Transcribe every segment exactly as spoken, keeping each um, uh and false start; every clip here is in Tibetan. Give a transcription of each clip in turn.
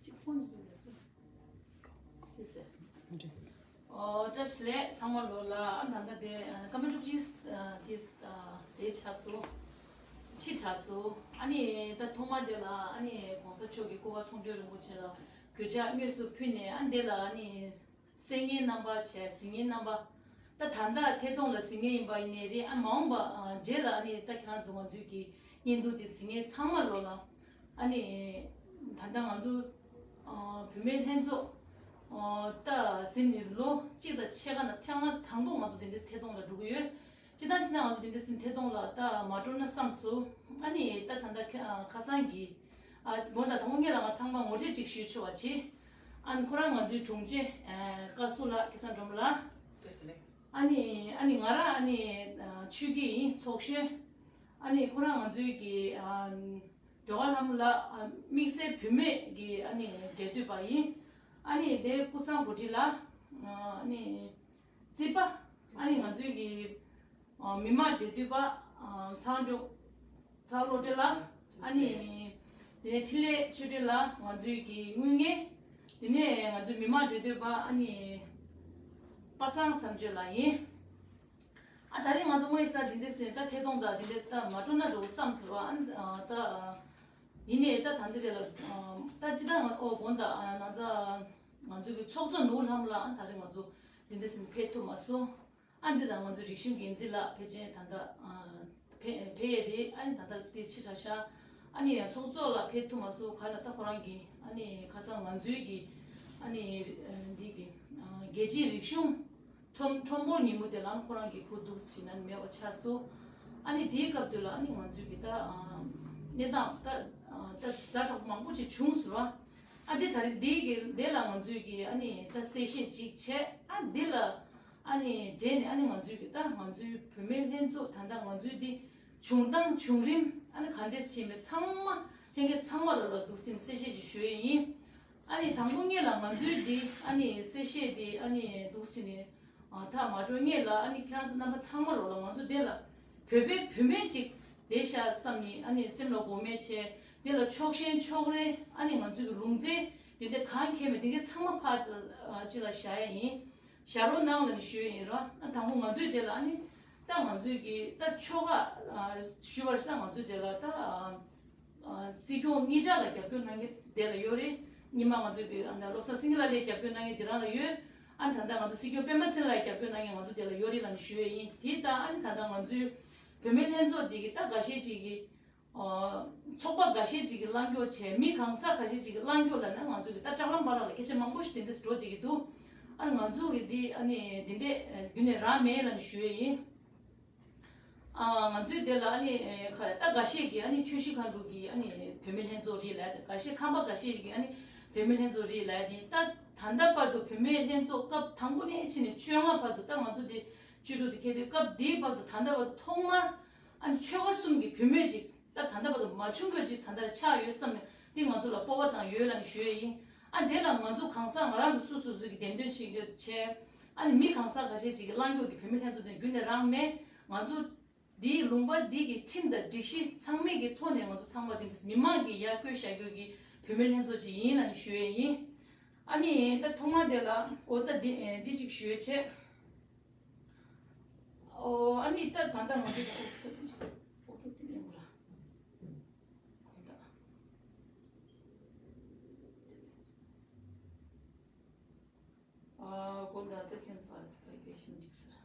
གཅིག་ཁོང་གཉིས་ཀྱི་ལས་སུ། ཅི་ཟེར། འདྲེས། ཨོ། བཀྲ་ཤིས་བདེ་ལེགས་ཚང་མ་ལོ་ལ། ཨ་ད་ལྟ་དེ་ཨ་སྐར་མ་བཅུ་གཅིག་ཨ་དེ་ཨ་དེ་ཆགས་སོ། ཕྱི་དྲགས་སོ། ཨ་ནི་ད་ཐོག་མ་དེ་ལ་ཨ་ནི་གོང་ས་མཆོག་གི་སྐུ་པར་མཐོང་གྲོལ་རིན་པོ་ཆེ་ལ་གུས་ཕྱག་དངོས་སུ་ཕུལ་ནས། ཨ་འདི་ལ་ཨ་ནི་གསན་མཁན་རྣམ་པ་བྱས། གཟིགས་མཁན་རྣམ་པ། ད་ད་ལྟ་ཐད་གཏོང་ལ་གཟིགས་མཁན་ཡིན་པ་ཡིན་ནའི་རེད། ཨ་མ་འོངས་པ་ཨ་རྗེས་ལ་ཨ་ནི་ད་ཁྱེད་རང་ཚོ་ང་ཚོའི་གི་བརྙན་ཐུང་དེ་གཟིགས་མཁན་ཚང་མ་ལོ་ལ། ཨ་ནི་ད་ལྟ་ང་ཚོ་ཨ་བུད་མེད་ལྷན་ཚོགས་ཨ་ད་ཟིན་ནས་ལོ་གཅིག་དང་ཕྱེད་ཀ་ནང་ཐེངས་མ་དང་པོ་ང་ཚོ་དེ་འདྲའི་ཐད་གཏོང་ལ་འགྲོ་གི་ཡོད། སྤྱིར་བཏང་བྱས་ན་ང་ཚོ་དེ་འདྲའི་ཐད་གཏོང་ལ་ད་མ་འགྲོ་ན་བསམ་སོང་། ཨ་ནི་ད་ད་ལྟ་ཁ་ཁ་སང་གི་ཨ་དགོང་དག་དང་པོ་ངེད་ལ་ང་ཚང་མ་ངོ་སྤྲོད་ཅིག་ཞུས་ཆོག་པ་བྱེད། ཨ་ནི་ཁོ་རང་ང་ཚོའི་དྲུང་ཆེ་ཨ་བཀའ་ཟུར་ལགས། སྐལ་བཟང་སྒྲོལ་མ་ལགས། བཀྲ་ཤིས་བདེ་ལེགས། ཨ་ནི་ཨ་ནི་ང་རང་ཨ་ནི་ཨ་ཆོས་སྐྱིད་ཡིན། ཚོགས་གཞོན། ཨ་ནི་ཁོ་རང་ང་ཚོའི་གི་ཨ་སྒྲོལ་དཀར་ལྷ་མོ་ལགས། ཨ་དམིགས་བསལ་བུད་མེད་ཀྱི་ཨ་ནི་འབྲེལ་མཐུད་པ་ཡིན། ཨ་ནི་དེ་ཀུན་བཟང་བུ་ཁྲིད་ལགས། ཨ་ནི་རྩིས་པ། ཨ་ནི་ང་ཚོའི་གི་ཨ་མི་མང་འབྲེལ་མཐུད་པ་ཨ་ཚང་འབྲུག་ཚང་བློ་གྲོས་ལགས། ཨ་ནི་དེ་ནས་འཕྲིན་ལས་ཆོས་སྒྲོན་ལགས། ང་ཚོའི་གི་དངུལ་གཉེར། དེ་ནས་ང་ཚོའི་མི་མང་འབྲེལ་མཐུད་པ་ཨ་ནི་པ་སངས་མཚམས་གཅོད་ལགས་ཡིན། ཨ་ད་རེས་ང་ཚོ་དངོས་གཞི་ད་འདི་འདྲ་ཟེར་ད་ཐད་གཏོང་ད་འདི་འདྲ་ད་མ་འགྲོ་ན་འགྲོ་བསམ་ཟེར་བ། ཨ་ད་ཡིན་ནའི་ད་ད་འདི་འདྲ་ལ་ད་ཅི་ད་ང་ཨོ་དགོངས་དག་ཨ་ན་ད་ང་ཚོ་གི་ཚོགས་གཙོ་ནོར་བུ་ལྷ་མོ་ལགས། ཨ་ད་རེས་ང་ཚོ་འདི་འདྲ་ཟེར་ཕེབས་ཐུབ་མ་སོང་། ཨ་འདི་ད་ང་ཚོ་རིག་གཞུང་འགན་འཛིན་ལགས་ཕལ་ཆེར་ད་ད་ཨ་ཕེ་ཕེ་ཡས་རེད། ཨ་ནི་ད་ལྟ་དེ་ཕྱི་དྲགས་ཤག་ཨ་ནི་ཡང་ཚོགས་གཙོ་ལགས་ཕེབས་ཐུབ་མ་སོང་། ག་ལ་ད་ཁོ་རང་གི་ཨ་ནི་ཁ་སང་ང་ཚོའི་གི་ཨ་ནི་ཨ་འདི་གི་ཨ་རྒྱལ་སྤྱིའི་རིག་གཞུང་ཁྲོམ་ཁྲོམ་སྐོར་ཉིན་མོ་དེ་ལ་ཁོ་རང་གི་ཁུ་འདུག་ཟིན་ན་མེད་པ་ཆགས་སོང་། ཨ་ནི་དེའི་སྐབས་དེ་ལ་ཨ་ནི་ང་ཚོའི་གི་ད་ཨ་གནས་སྟངས་ད་ཨ་ད་ཛ་དྲག་པོ་མང་པོ་ཅིག་བྱུང་སོང་བ། ཨ་འདི་ད་རེས་འདི་གི་དེ་ལ་ང་ཚོའི་གི་ཨ་ནི་ད་གསལ་བཤད་ཅིག་བྱས། ཨ་འདི་ལ་ཨ་ནི་འབྲེལ་ནས་ཨ་ནི་ང་ཚོའི་གི་ད་ང་ཚོའི་བུད་མེད་ལྷན་ཚོགས་ད་ལྟ་ང་ཚོའི་འདི་བྱུང་སྟངས་བྱུང་རིམ། ཨ་ནི་ག་འདྲས་ཕྱིན་པའི་ཚང་མ་ལྷན་རྒྱས་ཚང་མ་ལ་ལ་འདུག་སེ་གསལ་བཤད་ཅིག་ཞུ་ཡས་ཡིན། ཨ་ནི་དང་པོ་ངེད་ལ་ང་ཚོའི་འདི་ཨ་ནི་གསལ་བཤད་འདི་ཨ་ནི་འདུག་སེ་ནས་ཨ་ད་མ་འགྲོ་ངེད་ལ་ཨ་ནི་ཁྱེད་རང་ཚོ་རྣམ་པ་ཚང་མ་ལོ་ལ་ང་ཚོ་འདི་ལ་བོད་པའི་བུད་མེད་ཅིག་བསྡད་ཤག་བསམ་ནས་ཨ་ནི་སེམས་ལ་དགོངས་མེད་བྱས། འདི་ལ་ཕྱོགས་ཞེན་ཕྱོགས་རེ་ཨ་ནི་ང་ཚོའི་གི་ལུང་ཚན་འདི་འདྲ་གང་འཁེལ་མེད་འདི་གའི་ཚང་མ་ཕར་ཅི་ལ་བཞག་ཡས་ཡིན། བཞག་རོགས་གནང་ལབ་ནས་ཞུ་ཡས་ཡིན་རོ། ཨ་དང་པོ་ང་ཚོའི་དེ་ལ་ཨ་ནི་ད་ང་ཚོའི་གི་ད་ཆོལ་ཁ་ཨ་ཞུ་བར་ཤ་ང་ཚོའི་དེ་ལ་ད་ཨ་སྲིད་སྐྱོང་གཉིས་ཆར་ལ་རྒྱབ་སྐྱོར་གནང་མཁན་དེ་ལ་ཡོད་རེད། སྔོན་མ་ང་ཚོའི་གི་ཨ་ནི་བློ་བཟང་སེང་གེ་ལགས་ལ་རྒྱབ་སྐྱོར་གནང་མཁན་དེ་རང་ལ་ཡོད། ཨ་ནི་ད་ལྟ་ང་ཚོ་སྲིད་སྐྱོང་སྤེན་པ་ཚེ་རིང་ལ་རྒྱབ་སྐྱོར་གནང་མཁན་ང་ཚོ་དེ་ལ་ཡོད་རེད་ལབ་ནས་ཞུ་ཡས་ཡིན། དེ་ད་ཨ་ནི་ད་ལྟ་ང་ཚོའི་བུད་མེད་ལྷན་ཚོགས་དེ་གི་ད་འགའ་ཤས་ཅིག་གི་ཨ་ཚོགས་པ་འགའ་ཤས་ཅིག་གིས་གླེང་སྐྱོར་བྱས། མི་གང་ཟག་འགའ་ཤས་ཅིག་གིས་གླེང་སྐྱོར་ལབ་ན་ང་ཚོ་གི་ད་སྐྲག་ལམ་བར་ལ་སྐད་ཆ་མང་པོ་ཞིག་དེ་འདྲས་འགྲོ་བསྡད་ཀྱི་འདུག་ཨ་ང་ཚོ་གི་འདི་ཨ་ནི་འདི་འདྲས་རྒྱུན་ནས་རང་མེད་ལབ་ནས་ཞུ་ཡས་ཡིན། ཨ་ང་ཚོའི་དེ་ལ་ཨ་ནི་ག་རེ་ད་འགའ་ཤས་ཀྱིས་ཨ་ནི་ཆུ་བཞི་སྒང་དྲུག་གི་ཨ་ནི་བུད་མེད་ལྷན་ཚོགས་རེད་ལབ། འགའ་ཤས་ཁམས་པ་འགའ་ཤས་ཀྱིས་ཨ་ནི་བུད་མེད་ལྷན་ཚོགས་རེད་ལབ། དེ་ད་ད་ལྟ་བར་དུ་བུད་མེད་ལྷན་ཚོགས་སྐབས་དང་པོ་ནས་ཕྱིན་ནས་བཅོ་ལྔ་བར་དུ་ད་ང་ཚོ་དེ་བཅུ་དྲུག་དེ་འཁེལ་དུས་སྐབས་དེའི་བར་དུ་ད་ལྟ་བར་དུ་ཐོག་མར་ཨ་ནི་ཆོལ་ཁ་གསུམ་གྱི་བུད་མེད་ཅིག་ད་ད་ལྟ་བར་དུ་མ་བྱུང་དགོས་ཅིག་ད་ལྟ་ཆགས་ཡོད་བསམ་ནས་འདི་ང་ཚོ་ལ་སྤོབས་པ་དང་ཡོད་ལབ་ནས་ཞུ་ཡས་ཡིན། ཨ་དེ་ལ་ང་ཚོ་གང་ཟག་ང་རང་ཚོ་སོ་སོ་སོ་གི་འདེམས་ཐོན་བྱེད་རྒྱུ་བྱས། ཨ་ནི་མི་གང་ཟག་འགའ་ཤས་ཅིག་གིས་གླེང་སྐྱོར་གྱི་བུད་མེད་ལྷན་ཚོགས་དེ་རྒྱུན་ནས་རང་མེད། ང་ཚོ་འདིའི་ལུང་པ་འདི་གི་ཁྲིམས་དང་སྒྲིག་གཞི་ཚང་མའི་གི་ཐོག་ནས་ང་ཚོ་ཚང་མ་འདི་འདྲ་མི་མང་གིས་ཡར་བསྐོས་བཞག་རྒྱུ་གི་བུད་མེད་ལྷན་ཚོགས་ཅིག་ཡིན་ལབ་ནས་ཞུ་ཡས་ཡིན། ཨ་ནི་ད་ཐོག་མ་དེ་ལ་འོ་ད་འདི་འདི་ཅིག་ཞུ་ཡས་བྱས། ཨོ་ཨ་ནི་ད་ད་ལྟ་ང་ཚོ་ད་འོ་ད་འདི་ཅིག་ཕོ་ཊོ་འདི་ལེན་དགོས་ར། ཨ་དགོངས་དག་ད་ཁྱོད་ཚོ་ཨ་ཚ་བའི་ཕེ་ཤན་འགྲིག་ས་ར།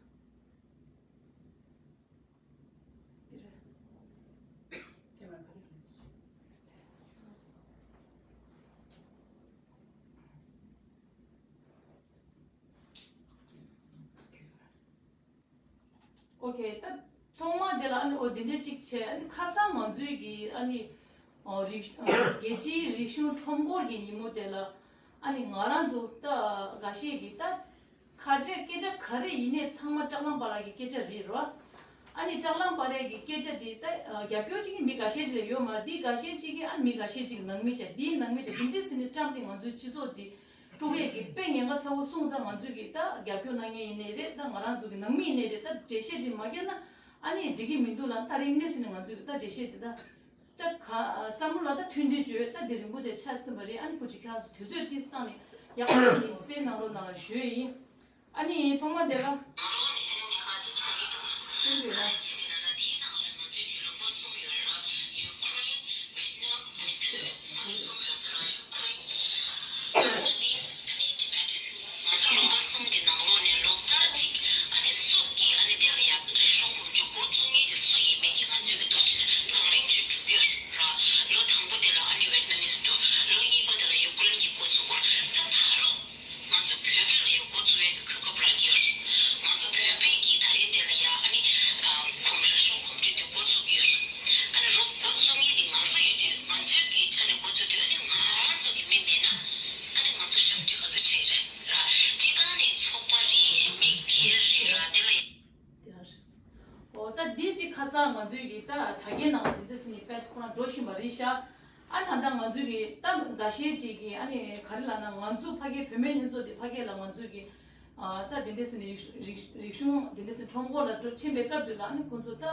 འདི་རེད། དེ་མ་ག་རེ་རེད། Excuse me. ཨོ་ཁེ། ད་ཐོག་མ་དེ་ལ་ཨ་ནི་ཨོ་དེ་འདྲ་ཅིག་བྱས། ཨ་ནི་ཁ་སང་ང་ཚོའི་གི་ཨ་ནི་ཨོ་རིག་ཨ་རྒྱལ་སྤྱིའི་རིག་གཞུང་ཁྲོམ་སྐོར་གྱི་ཉིན་མོ་དེ་ལ་ཨ་ནི་ང་རང་ཚོ་ད་འགའ་ཤས་ཀྱིས་ད་ཁ་ཆེ་སྐད་ཆ་ག་རེ་ཡིན་ནའི་ཚང་མ་སྐྲག་ལམ་བར་གྱི་སྐད་ཆ་རེད་རོ། ཨ་ནི་སྐྲག་ལམ་བར་གྱི་སྐད་ཆ་དེ་ད་རྒྱབ་སྐྱོར་བྱེད་མཁན་མི་འགའ་ཤས་ཅིག་ལ་ཡོད་མ་རེད། དེ་འགའ་ཤས་ཅིག་གིས་ཨ་ནི་མི་འགའ་ཤས་ཅིག་ནང་མི་བྱས། དེའི་ནང་མི་བྱས། དེ་འདྲ་ཟེར་ནས་བཀྲམ་སྟེ་ང་ཚོའི་སྤྱི་ཚོགས་དེ་དཀྲུག་ཡས་ཀྱི་དཔེ་ཉེན་ཁ་ཚ་བོ་སོང་ཙང་། ང་ཚོས་ཀྱི་ད་རྒྱབ་སྐྱོར་གནང་མཁན་ཡིན་ནའི་རེད། ད་ང་རང་ཚོ་གི་ནང་མི་ཡིན་ནའི་རེད། ད་འགྲེལ་བཤད་ཅིག་མ་བརྒྱབ་ན་ ཨ་ནི་འགྲིག་གི་མི་འདུག་ལབ། ད་རིང་གནས་ཚུལ་ནི་ང་ཚོས་ད་འགྲེལ་བཤད་དེ་ད་ད་ག་བསམ་བློ་ལ་ད་མཐུན་སྒྲིལ་བྱོས། ད་དེ་རིང་པོ་དེ་ཆགས་ཟིན་པ་རེད། ཨ་ནི་ཁོ་ཅིག་ཁྱེད་རང་ཚོ་དུས་ཚོད་ཏིས་བཏང་ནས་ཡག་པོ་ཞིག་ནས་གསན་གནང་རོགས་གནང་ལ་ཞུ་ཡས་ཡིན། ཨ་ནི་ཐོག་མ་དེ་ལ་གསན་དགོས་ན། ང་ཚོ་ལུང་པ་གསུམ་གྱི་ནང་ལོགས་ནས་ལོ་ལྟར་གཅིག་ཨ་ནི་སོག་གི་ཨ་ནི་དེ་ལ་ཡ་རིག་གཞུང་གོམ་བགྲོད་འགོ་བཙུགས་མཁན་དེ་སུ་ཡིན་མིན་གྱི་ང་ཚོས་ཀྱི་འདུ་བྱེད་ནང་རིང་ཅིག་གྲུབ་ཡོད་ར། ལོ་དང་པོ་དེ་ལ་ཨ་ནི་ཝེད་ནམ་མིས་འགྲོ། ལོ་གཉིས་པ་དེ་ལ་ཡུ་ཀེ་རེན་གྱིས་འགོ་བཙུགས། ད་ད་ལོ་ང་ཚོ་བོད་པའི་ལ་ཡ་འགོ་བཙུགས་ཡས་ཀྱི་གོ་སྐབས་རག་གི་ཡོད་ར། ང་ཚོ་བོད་པའི་གི་ད་རིང་དེ་ལ་ཡ་ཨ་ནི་གོམ་རིག་གཞུང་གོམ་བགྲོད་དེ་འགོ་བཙུགས་ཀྱི་ཡོད་ར། ཨ་ནི་རོགས་འགོ་བཙུགས་མཁན་དེ་ང་ཚོ་ཡོད་དུས་ང་ཚོའི་གི་ཆ་ནས་འགོ་བཙུགས་དུས་ཨ་ནི་ང་རང་ཚོ་གི་མི་མེད་ན་ཨ་ནི་ང་ཚོ་ཞབས་འདྲེན་ག་ཚོད་བྱ་ཡི་རེད། ར། སྤྱི་བཏང་ནས་ཚོགས་པ་རེད། མི་སྒེར་རེད་ར། དེ་ལ་ཡ། དེ་ར་རེད། འོ་ད་འདི་ཅིག་ཁ་སང་ང་ཚོའི་གི་ད་དྲ་རྒྱའི་ནང་ལ་འདི་འདྲ་ཟེར་ནས་དཔེ་ཁོ་རང་འགྲོ་བཞིན་པ་རེད་ཤག། ཨ་ད་ལྟ་ང་ཚོའི་གི་ད་འགའ་ཤས་ཅིག་གི་ཨ་ནི་ག་རེ་ལབ་ན། ང་ཚོ་ཕ་གིའི་བུད་མེད་ལྷན་ཚོགས་འདི་ཕ་གི་ལ་ང་ཚོའི་གི་ཨ་ད་འདི་འདྲ་ཟེར་ནས་རིག་རིག་རིག་གཞུང་འདི་འདྲ་ཟེར་ཁྲོམ་སྐོར་ལ་འགྲོ་ཕྱིན་པའི་སྐབས་དུས་ལ་ཨ་ནི་ཁོང་ཚོ་ད་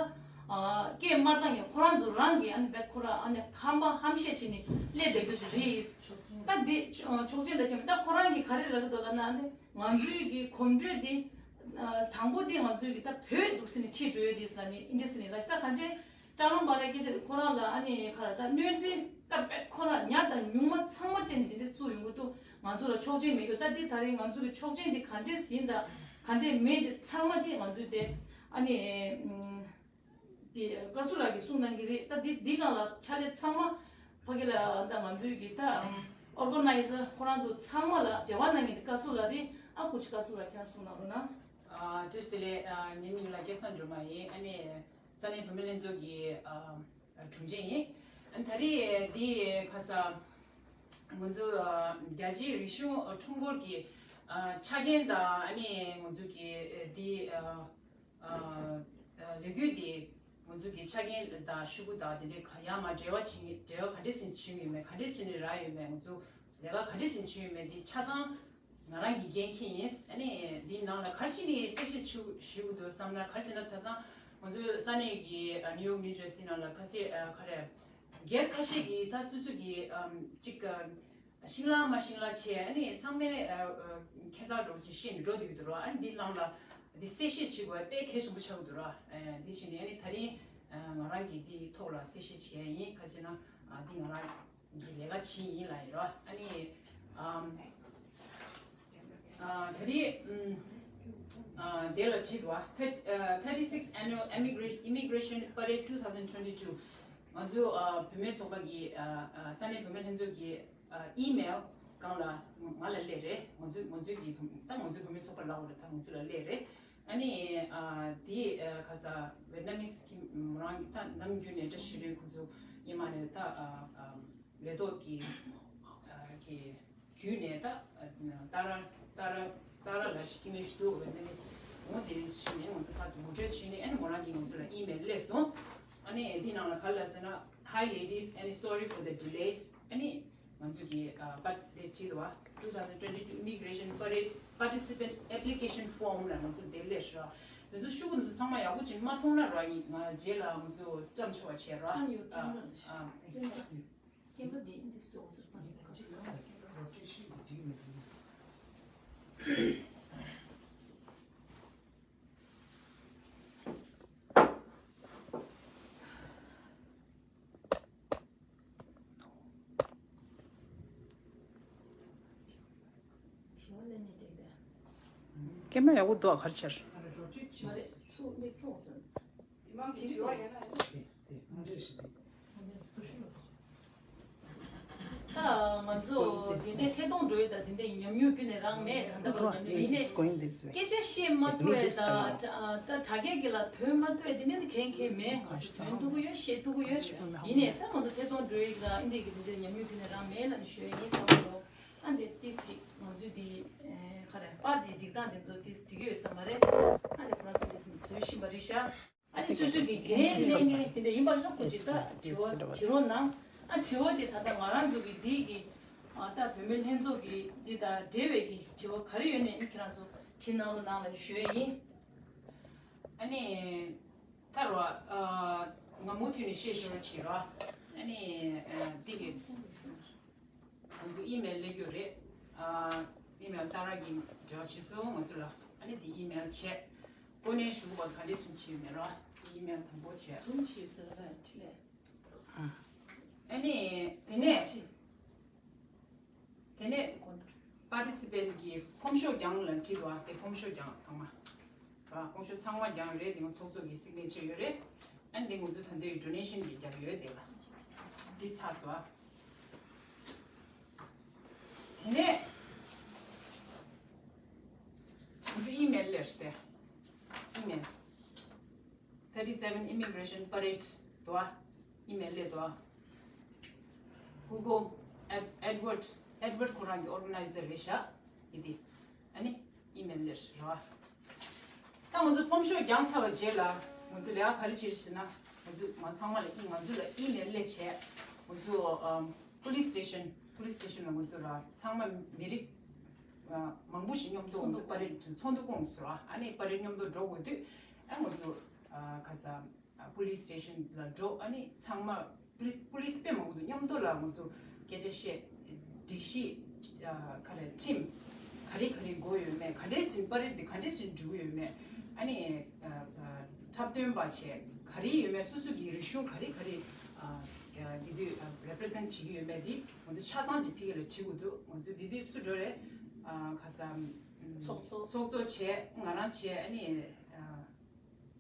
ཨ་སྐད་མ་བཏང་ཡང་ཁོ་རང་ཚོ་རང་གི་ཨ་ནི་དཔེ་ཁོ་རང་ཨ་ནི་ཧམ་པ་ཧམ་བཤད་བྱས་ནས་སླེབས་བསྡད་རྒྱུ་ཅིག་རེད། ད་འདི་ཆོག་མཆན་ད་ཁྱེར་མེད། ད་ཁོ་རང་གིས་ག་རེ་རག་གི་འདུག་ལབ་ན། ཨ་ནི་ང་ཚོའི་གི་གོམ་བགྲོད་འདི་ཨ་དང་པོ་འདི་ང་ཚོའི་གི་ད་བོད་འདུག་ཟེར་ནས་ཕྱིར་འགྲོ་ཡས་འདི་ཟེར་ནས་ཨིན་འདི་ཟེར་ནས་ལབ་ཤག། ད་གང་ཅི་ཀྲང་ལང་བ་རའི་སྐད་ཆ་དེ་ཁོ་རང་ལ་ཨ་ནི་ག་རེ་ད་གནོད་འཚེ་ད་དཔེ་ཁོ་རང་ཉག་དང་ཉུང་མ་ཚང་མ་སྤྲད་ནས་དེ་འདྲ་བཙུགས་ཡོང་གི་འདུག། ང་ཚོ་ལ་ཆོག་མཆན་མེད་རྒྱུ། ད་འདི་ད་རེས་ང་ཚོ་གི་ཆོག་མཆན་འདི་ག་འདྲས་ཡིན་དང་ག་འདྲས་མེད་དེ་ཚང་མ་དེ་ང་ཚོས་དེ་ཨ་ནི་ཨུམ། དེ་བཀའ་ཟུར་ལགས་ཀྱིས་གསུངས་གནང་གི་རེད། ད་འདི་འདི་སྒང་ལ་ཕྱག་ལས་ཚང་མ་ཕ་གི་ལ་ད་ང་ཚོའི་གི་ད་ཨོར་གོ་ནའི་ཛར་ཁོ་རང་ཚོ་ཚང་མ་ལ་འབྲེལ་བ་གནང་མཁན་དེ་བཀའ་ཟུར་ལགས་རེད། ཨ་ཁུ་ཆི་བཀའ་ཟུར་ལགས་ཁྱེད་རང་གསུང་གནང་རོགས་གནང་། ཨ་བཀྲ་ཤིས་བདེ་ལེགས། ཨ་ངའི་མིང་ལ་སྐལ་བཟང་སྒྲོལ་མ་ཡིན། ཨ་ནི་ས་གནས་བུད་མེད་ལྷན་ཚོགས་ཀྱི་ཨ་དྲུང་ཆེ་ཡིན། ཨ་ནི་ད་རེས་འདི་ཁ་ས་ང་ཚོ་ཨ་རྒྱལ་སྤྱིའི་རིག་གཞུང་ཁྲོམ་སྐོར་གྱི་ཨ་ཆ་རྐྱེན་དང་། ཨ་ནི་ང་ཚོ་གི་འདི་ཨ་ཨ་ལས་འགུལ་འདི་ང་ཚོ་གི་ཆ་རྐྱེན་དང་ཤོག་གུ་དང་དེ་འདྲའི་ག་ཡང་མ་འབྲེལ་བ་བྱེད། འབྲེལ་བ་ག་འདྲས་ཟིན་བྱེད་ཀྱི་ཡོད་མེད། ག་འདྲས་ཟིན་ནས་རག་ཡོད་མེད། ང་ཚོ་ལས་ཀ་ག་འདྲས་ཟིན་བྱེད་ཡོད་མེད་འདི་ཆ་ཚང་ང་རང་གི་འགན་འཁྱེར་ཡིན། ཨ་ནི་འདིའི་ནང་ལ་ག་རེ་བྱས་ནས་གསལ་བཤད་ཞུ་ཞུ་དགོས་འདུག་བསམ་ན། ག་རེ་ཟེར་ན། ད་ཆ་ང་ཚོའི་ས་གནས་ཀྱི་ཨ་ནིའུ་ཡོག་ནིའུ་ཇར་སི་ནང་ལ་ཁ་ཤས་ཨ་ག་རེ་སྒེར་ཁ་ཤས་ཀྱིས་ད་སོ་སོ་གི་ཨམ་གཅིག་ཨ་ཤིང་ལ་མ་ཤིང་ལ་བྱས། ཨ་ནི་ཚང་མས་ཨ་ཨ་ཁྱད་མཚར་འདྲ་པོ་ཅིག་བཤད་ནས་འགྲོ་བསྡད་ཀྱི་འདུག་ར། ཨ་ནི་འདི་ནང་ལ་འདི་གསལ་བཤད་བྱེད་དགོས་པ་དཔེ་གལ་ཆེན་པོ་ཆགས་ཀྱི་འདུག་ར། ཨ་འདི་བྱས་ནས་ཨ་ནི་ད་རིང་ཨ་ང་རང་གིས་འདིའི་ཐོག་ལ་གསལ་བཤད་བྱས་ཡིན། ག་ཅི་ན་ཨ་འདི་ང་རང་གི་ལས་ཀ་བྱེད་ཡིན་ལབ་ཡིན་ར། ཨ་ནི་ཨམ་ཨ་ད་རིང་ཨམ་ཨ་དེ་ལ་བྲིས་འདུག་བ། Thirty- ཨ་thirty-sixth Annual Immigra- Immigration Parade two thousand twenty-two། ང་ཚོ་ཨ་བུད་མེད་ཚོགས་པ་གི་ཨ་ཨ་ས་གནས་བུད་མེད་ལྷན་ཚོགས་ཀྱི་ཨ་ཨི་མེལ་སྒང་ལ་ང་ལ་སླེབས་རེད། ང་ཚོ་ང་ཚོའི་གི་བུ་ད་ང་ཚོའི་བུད་མེད་ཚོགས་པ་ལབ་དགོས་རེད། ད་ང་ཚོ་ལ་སླེབས་རེད། ཨ་ནི་ཨ་དེ་ཨ་ག་ས་ཝེད་ནམ་མིས་གི་མོ་རང་ད་ནམ་རྒྱུན་ནས་བཀྲ་ཤིས་རེད། ཁོ་ཚོ་སྔོན་མ་ནས་ད་ཨ་ཨ་ལས་ཐོག་གི་ཨ་གི་བརྒྱུད་ནས་ད་ཨ་ཏཱ་ར་ཏཱ་ར་ཏཱ་ར་ལགས་ཤིག་སྐྱེ་དམན་ཞིག་འདུག། ཝེད་ནམ་མིས་འོ་དེ་རིང་ཞུས་ནས་ང་ཚོ་ཕར་ཚུར་ངོ་སྤྲོད་བྱས་ནས། ཨ་ནི་མོ་རང་གིས་ང་ཚོ་ལ་ཨི་མེལ་སླེབས་སོང་། ཨ་ནི་དེའི་ནང་ལ་ག་རེ་ལབ་ཟེར་ན། Hi ladies, and sorry for the delays. ཨ་ནི་ང་ཚོ་གི་ཨ་པ་དེ་བྲིས་འདུག་བ། Two thousand twenty-two Immigration Parade Participant Application Form ལ་ང་ཚོ་དེ་སླེབས་ཤག། དེ་ཚོ་ཤོག་གུ་དེ་ཚོ་ཚང་མ་ཡག་པོ་བྱས་ནས་མ་མཐོང་ན་ར་ཡིན། ང་རྗེས་ལ་ང་ཚོ་བཀྲམ་ཆོག་པ་བྱས་ར། ཚང་ཡོད། ཨ་ཨ་སྐྱེས་པ་འདི་འདི་སོགས་སུ་པ་སུ་པ་སུ། དྲི་བ་གནང་ནས་བསྡད་དེ། སྐད་མ་ཡག་པོ་འདུག་ག་རེ་བྱས། མ་རེད། ཚུགས་མིག་ཕྱོགས་ཟིན། དེ་མང་གི་དྲི་བ་ཡོད་ན་ཡང་། དེ་དེ་མ་རེད་ཟིན། ད་ང་ཚོ་དེ་འདྲའི་ཐད་གཏོང་འགྲོ་ཡས་དང་དེ་འདྲའི་ཉམས་མྱོང་ཁྱོན་ནས་རང་མེད། ད་ལྟ་བར་ཉམས་མྱོང་ཡིན་ནས། སྐད་ཆ་བཤད་མ་ཐུབ་པས་དང་། ད་དྲ་རྒྱ་གི་ལ་ཐོན་མ་ཐུབ་པས་དེ་འདྲའི་གང་གང་མེད། ང་ཚོ་ཐོན་ཐུབ་ཀྱི་ཡོད། བཤད་ཐུབ་ཀྱི་ཡོད། ཡིན་ནས་ད་ང་ཚོ་ཐད་གཏོང་འགྲོ་ཡས་དང་ཨིན་འདྲའི་གི་དེ་འདྲའི་ཉམས་མྱོང་ཁྱོན་ནས་རང་མེད་ལབ་ནས་ཞུ་ཡས་ཡིན། ད་ང་ཚོ་ཨ་འདི་ཏིས་ཅིག་ང་ཚོའི་འདི་ག་རེ་པར་འདི་སྒྲིག་སྟངས་དེ་ཚོ་ཏིས་འགྲིག་ཡོད་ས་མ་རེད། ཨ་འདི་ཁོ་རང་ཚོ་ཏིས་བཟོས་བཞིན་པ་རེད་ཤག། ཨ་ནི་སོ་སོའི་གི་འགན་ལེན་མཁན་དེ་འདྲ་ཡིན་པ་ལ་སོགས་པ་ཅིག་ད་དྲི་བ་དྲི་རོགས་གནང་། ཨ་དྲི་བ་དེ་ད་ལྟ་ང་རང་ཚོ་གི་འདི་གི་ཨ་ད་བུད་མེད་ལྷན་ཚོགས་ཀྱི་འདི་དང་འབྲེལ་བའི་གི་དྲི་བ་ག་རེ་ཡོད་ནའི་ཁྱེད་རང་ཚོ་དྲི་གནང་རོགས་གནང་ལབ་ནས་ཞུ་ཡས་ཡིན། ཨ་ནི་ ད་རོ། ཨ། ང་མུ་མཐུད་ནས་བཤད་ཤོར་བྱེད་རོ། ཨ་ནི། ཨ། འདི་གི་ང་ཚོ་ཨི་མེལ་སླེབས་རྒྱུ་རེད། ཨ། ཨི་མེལ་ཏཱ་ར་གིས་འབྲེལ་བ་བྱས་སོང་ང་ཚོ་ལ། ཨ་ནི་འདི་ཨི་མེལ་བྱས། གོ་གནས་ཞུ་དགོས་པ་ག་འདྲས་ཟིན་བྱས་ཡོད་མེད་རོ། ཨི་མེལ་དང་པོ་བྱས། ཛུམ་བྱས་ཟེར་བ་ཁྲིད་ལས། ཨ་ནི། དེ་ནས། དེ་ནས་པར་ཊི་སི་པེན་ཊི་གི་ཕོམ་ཤོག་རྒྱང་ལ་བྲིས་པ་དེ། ཕོམ་ཤོག་རྒྱང་ཚང་མ། ཕོམ་ཤོག་ཚང་མ་རྒྱང་རེད། དེ་ཚོགས་གཙོ་གི་སིག་ནེ་ཅར་ཡོད་རེད། ཨ་ནི་འདི་ང་ཚོ་ད་ལྟའི་ཌོ་ནེ་ཤན་གྱི་རྒྱབ་ཡོད་དེ་ལ། འདི་ཚར་སོང་། དེ་ནས་ང་ཚོ་ཨི་མེལ་སླེབས་ཏེ། ཨི་མེལ། thirty seven Immigration Parade དོ། ཨི་མེལ་སླེབས་དོ། Hugo Ed- Edward Edward ཁོ་རང་གི་ཨོར་ག་ནའི་ཛར་རེད་ཤག་ཡིན་ཏེ། ཨ་ནི་ཨི་མེལ་སླེབས་རོ། ད་ང་ཚོ་ཕོམ་ཤོག་རྒྱང་ཚར་བ་རྗེས་ལ་ང་ཚོ་ལས་ཀ་ག་རེ་བྱེད་ཟེར་ན། ང་ཚོ་ང་ཚང་མ་ལ་ཨི- ང་ཚོ་ལ་ཨི་མེལ་སླེབས་བྱས། ང་ཚོ་ཨམ་པུ་ལིས་སི་ཊེ་ཤན། པུ་ལིས་སི་ཊེ་ཤན་ལ་ང་ཚོ་ལ་ཚང་མ་མི་རིགས་ཨ་མང་པོ་ཞིག་མཉམ་དུ་ང་ཚོ་པ་རེཌ་ཚོགས་འདུ་བསྐོངས་སོང་། ཨ་ནི་པ་རེཌ་མཉམ་དུ་འགྲོ་དགོས་དུས། ཨ་ང་ཚོ་ཨ་ག་ས་ཨ་པུ་ལིས་སི་ཊེ་ཤན་ལ་འགྲོ། ཨ་ནི་ཚང་མ་པུ་ལིས་པུ་ལིས་དཔེ་མང་པོ་འདུག་མཉམ་དུ་ལ་ང་ཚོ་སྐད་ཆ་བཤད། སྒྲིག་གཞི་ཨ་ག་རེ་ཁྲིམས་ག་རེ་ག་རེ་དགོས་ཡོད་མེད། ག་འདྲས་ཟིན་པ་རེད་དེ་ག་འདྲས་ཟིན་འགྲོ་གི་ཡོད་མེད། ཨ་ནི་ཨ་ཨ་འཁྲབ་སྟོན་པ་བྱས་ག་རེ་ཡོད་མེད། སོ་སོ་གི་རིག་གཞུང་ག་རེ་ག་རེ་ཨ་ཨ་དེ་དུས་ཨ་རེ་པི་རི་ཛེན་ཊི་བྱེད་ཀྱི་ཡོད་མེད་དེ་ང་ཚོ་ཆ་ཚང་ཅིག་ཕ་གི་ལ་བྲིས་དགོས་འདུག་ང་ཚོ་དེ་དུས་སུ་འགྲོ་རེད། ཨ་ག་ས་ཨམ་ཚོགས་གཙོ། ཚོགས་གཙོ་བྱས། ང་རང་བྱས། ཨ་ནི་ཨ།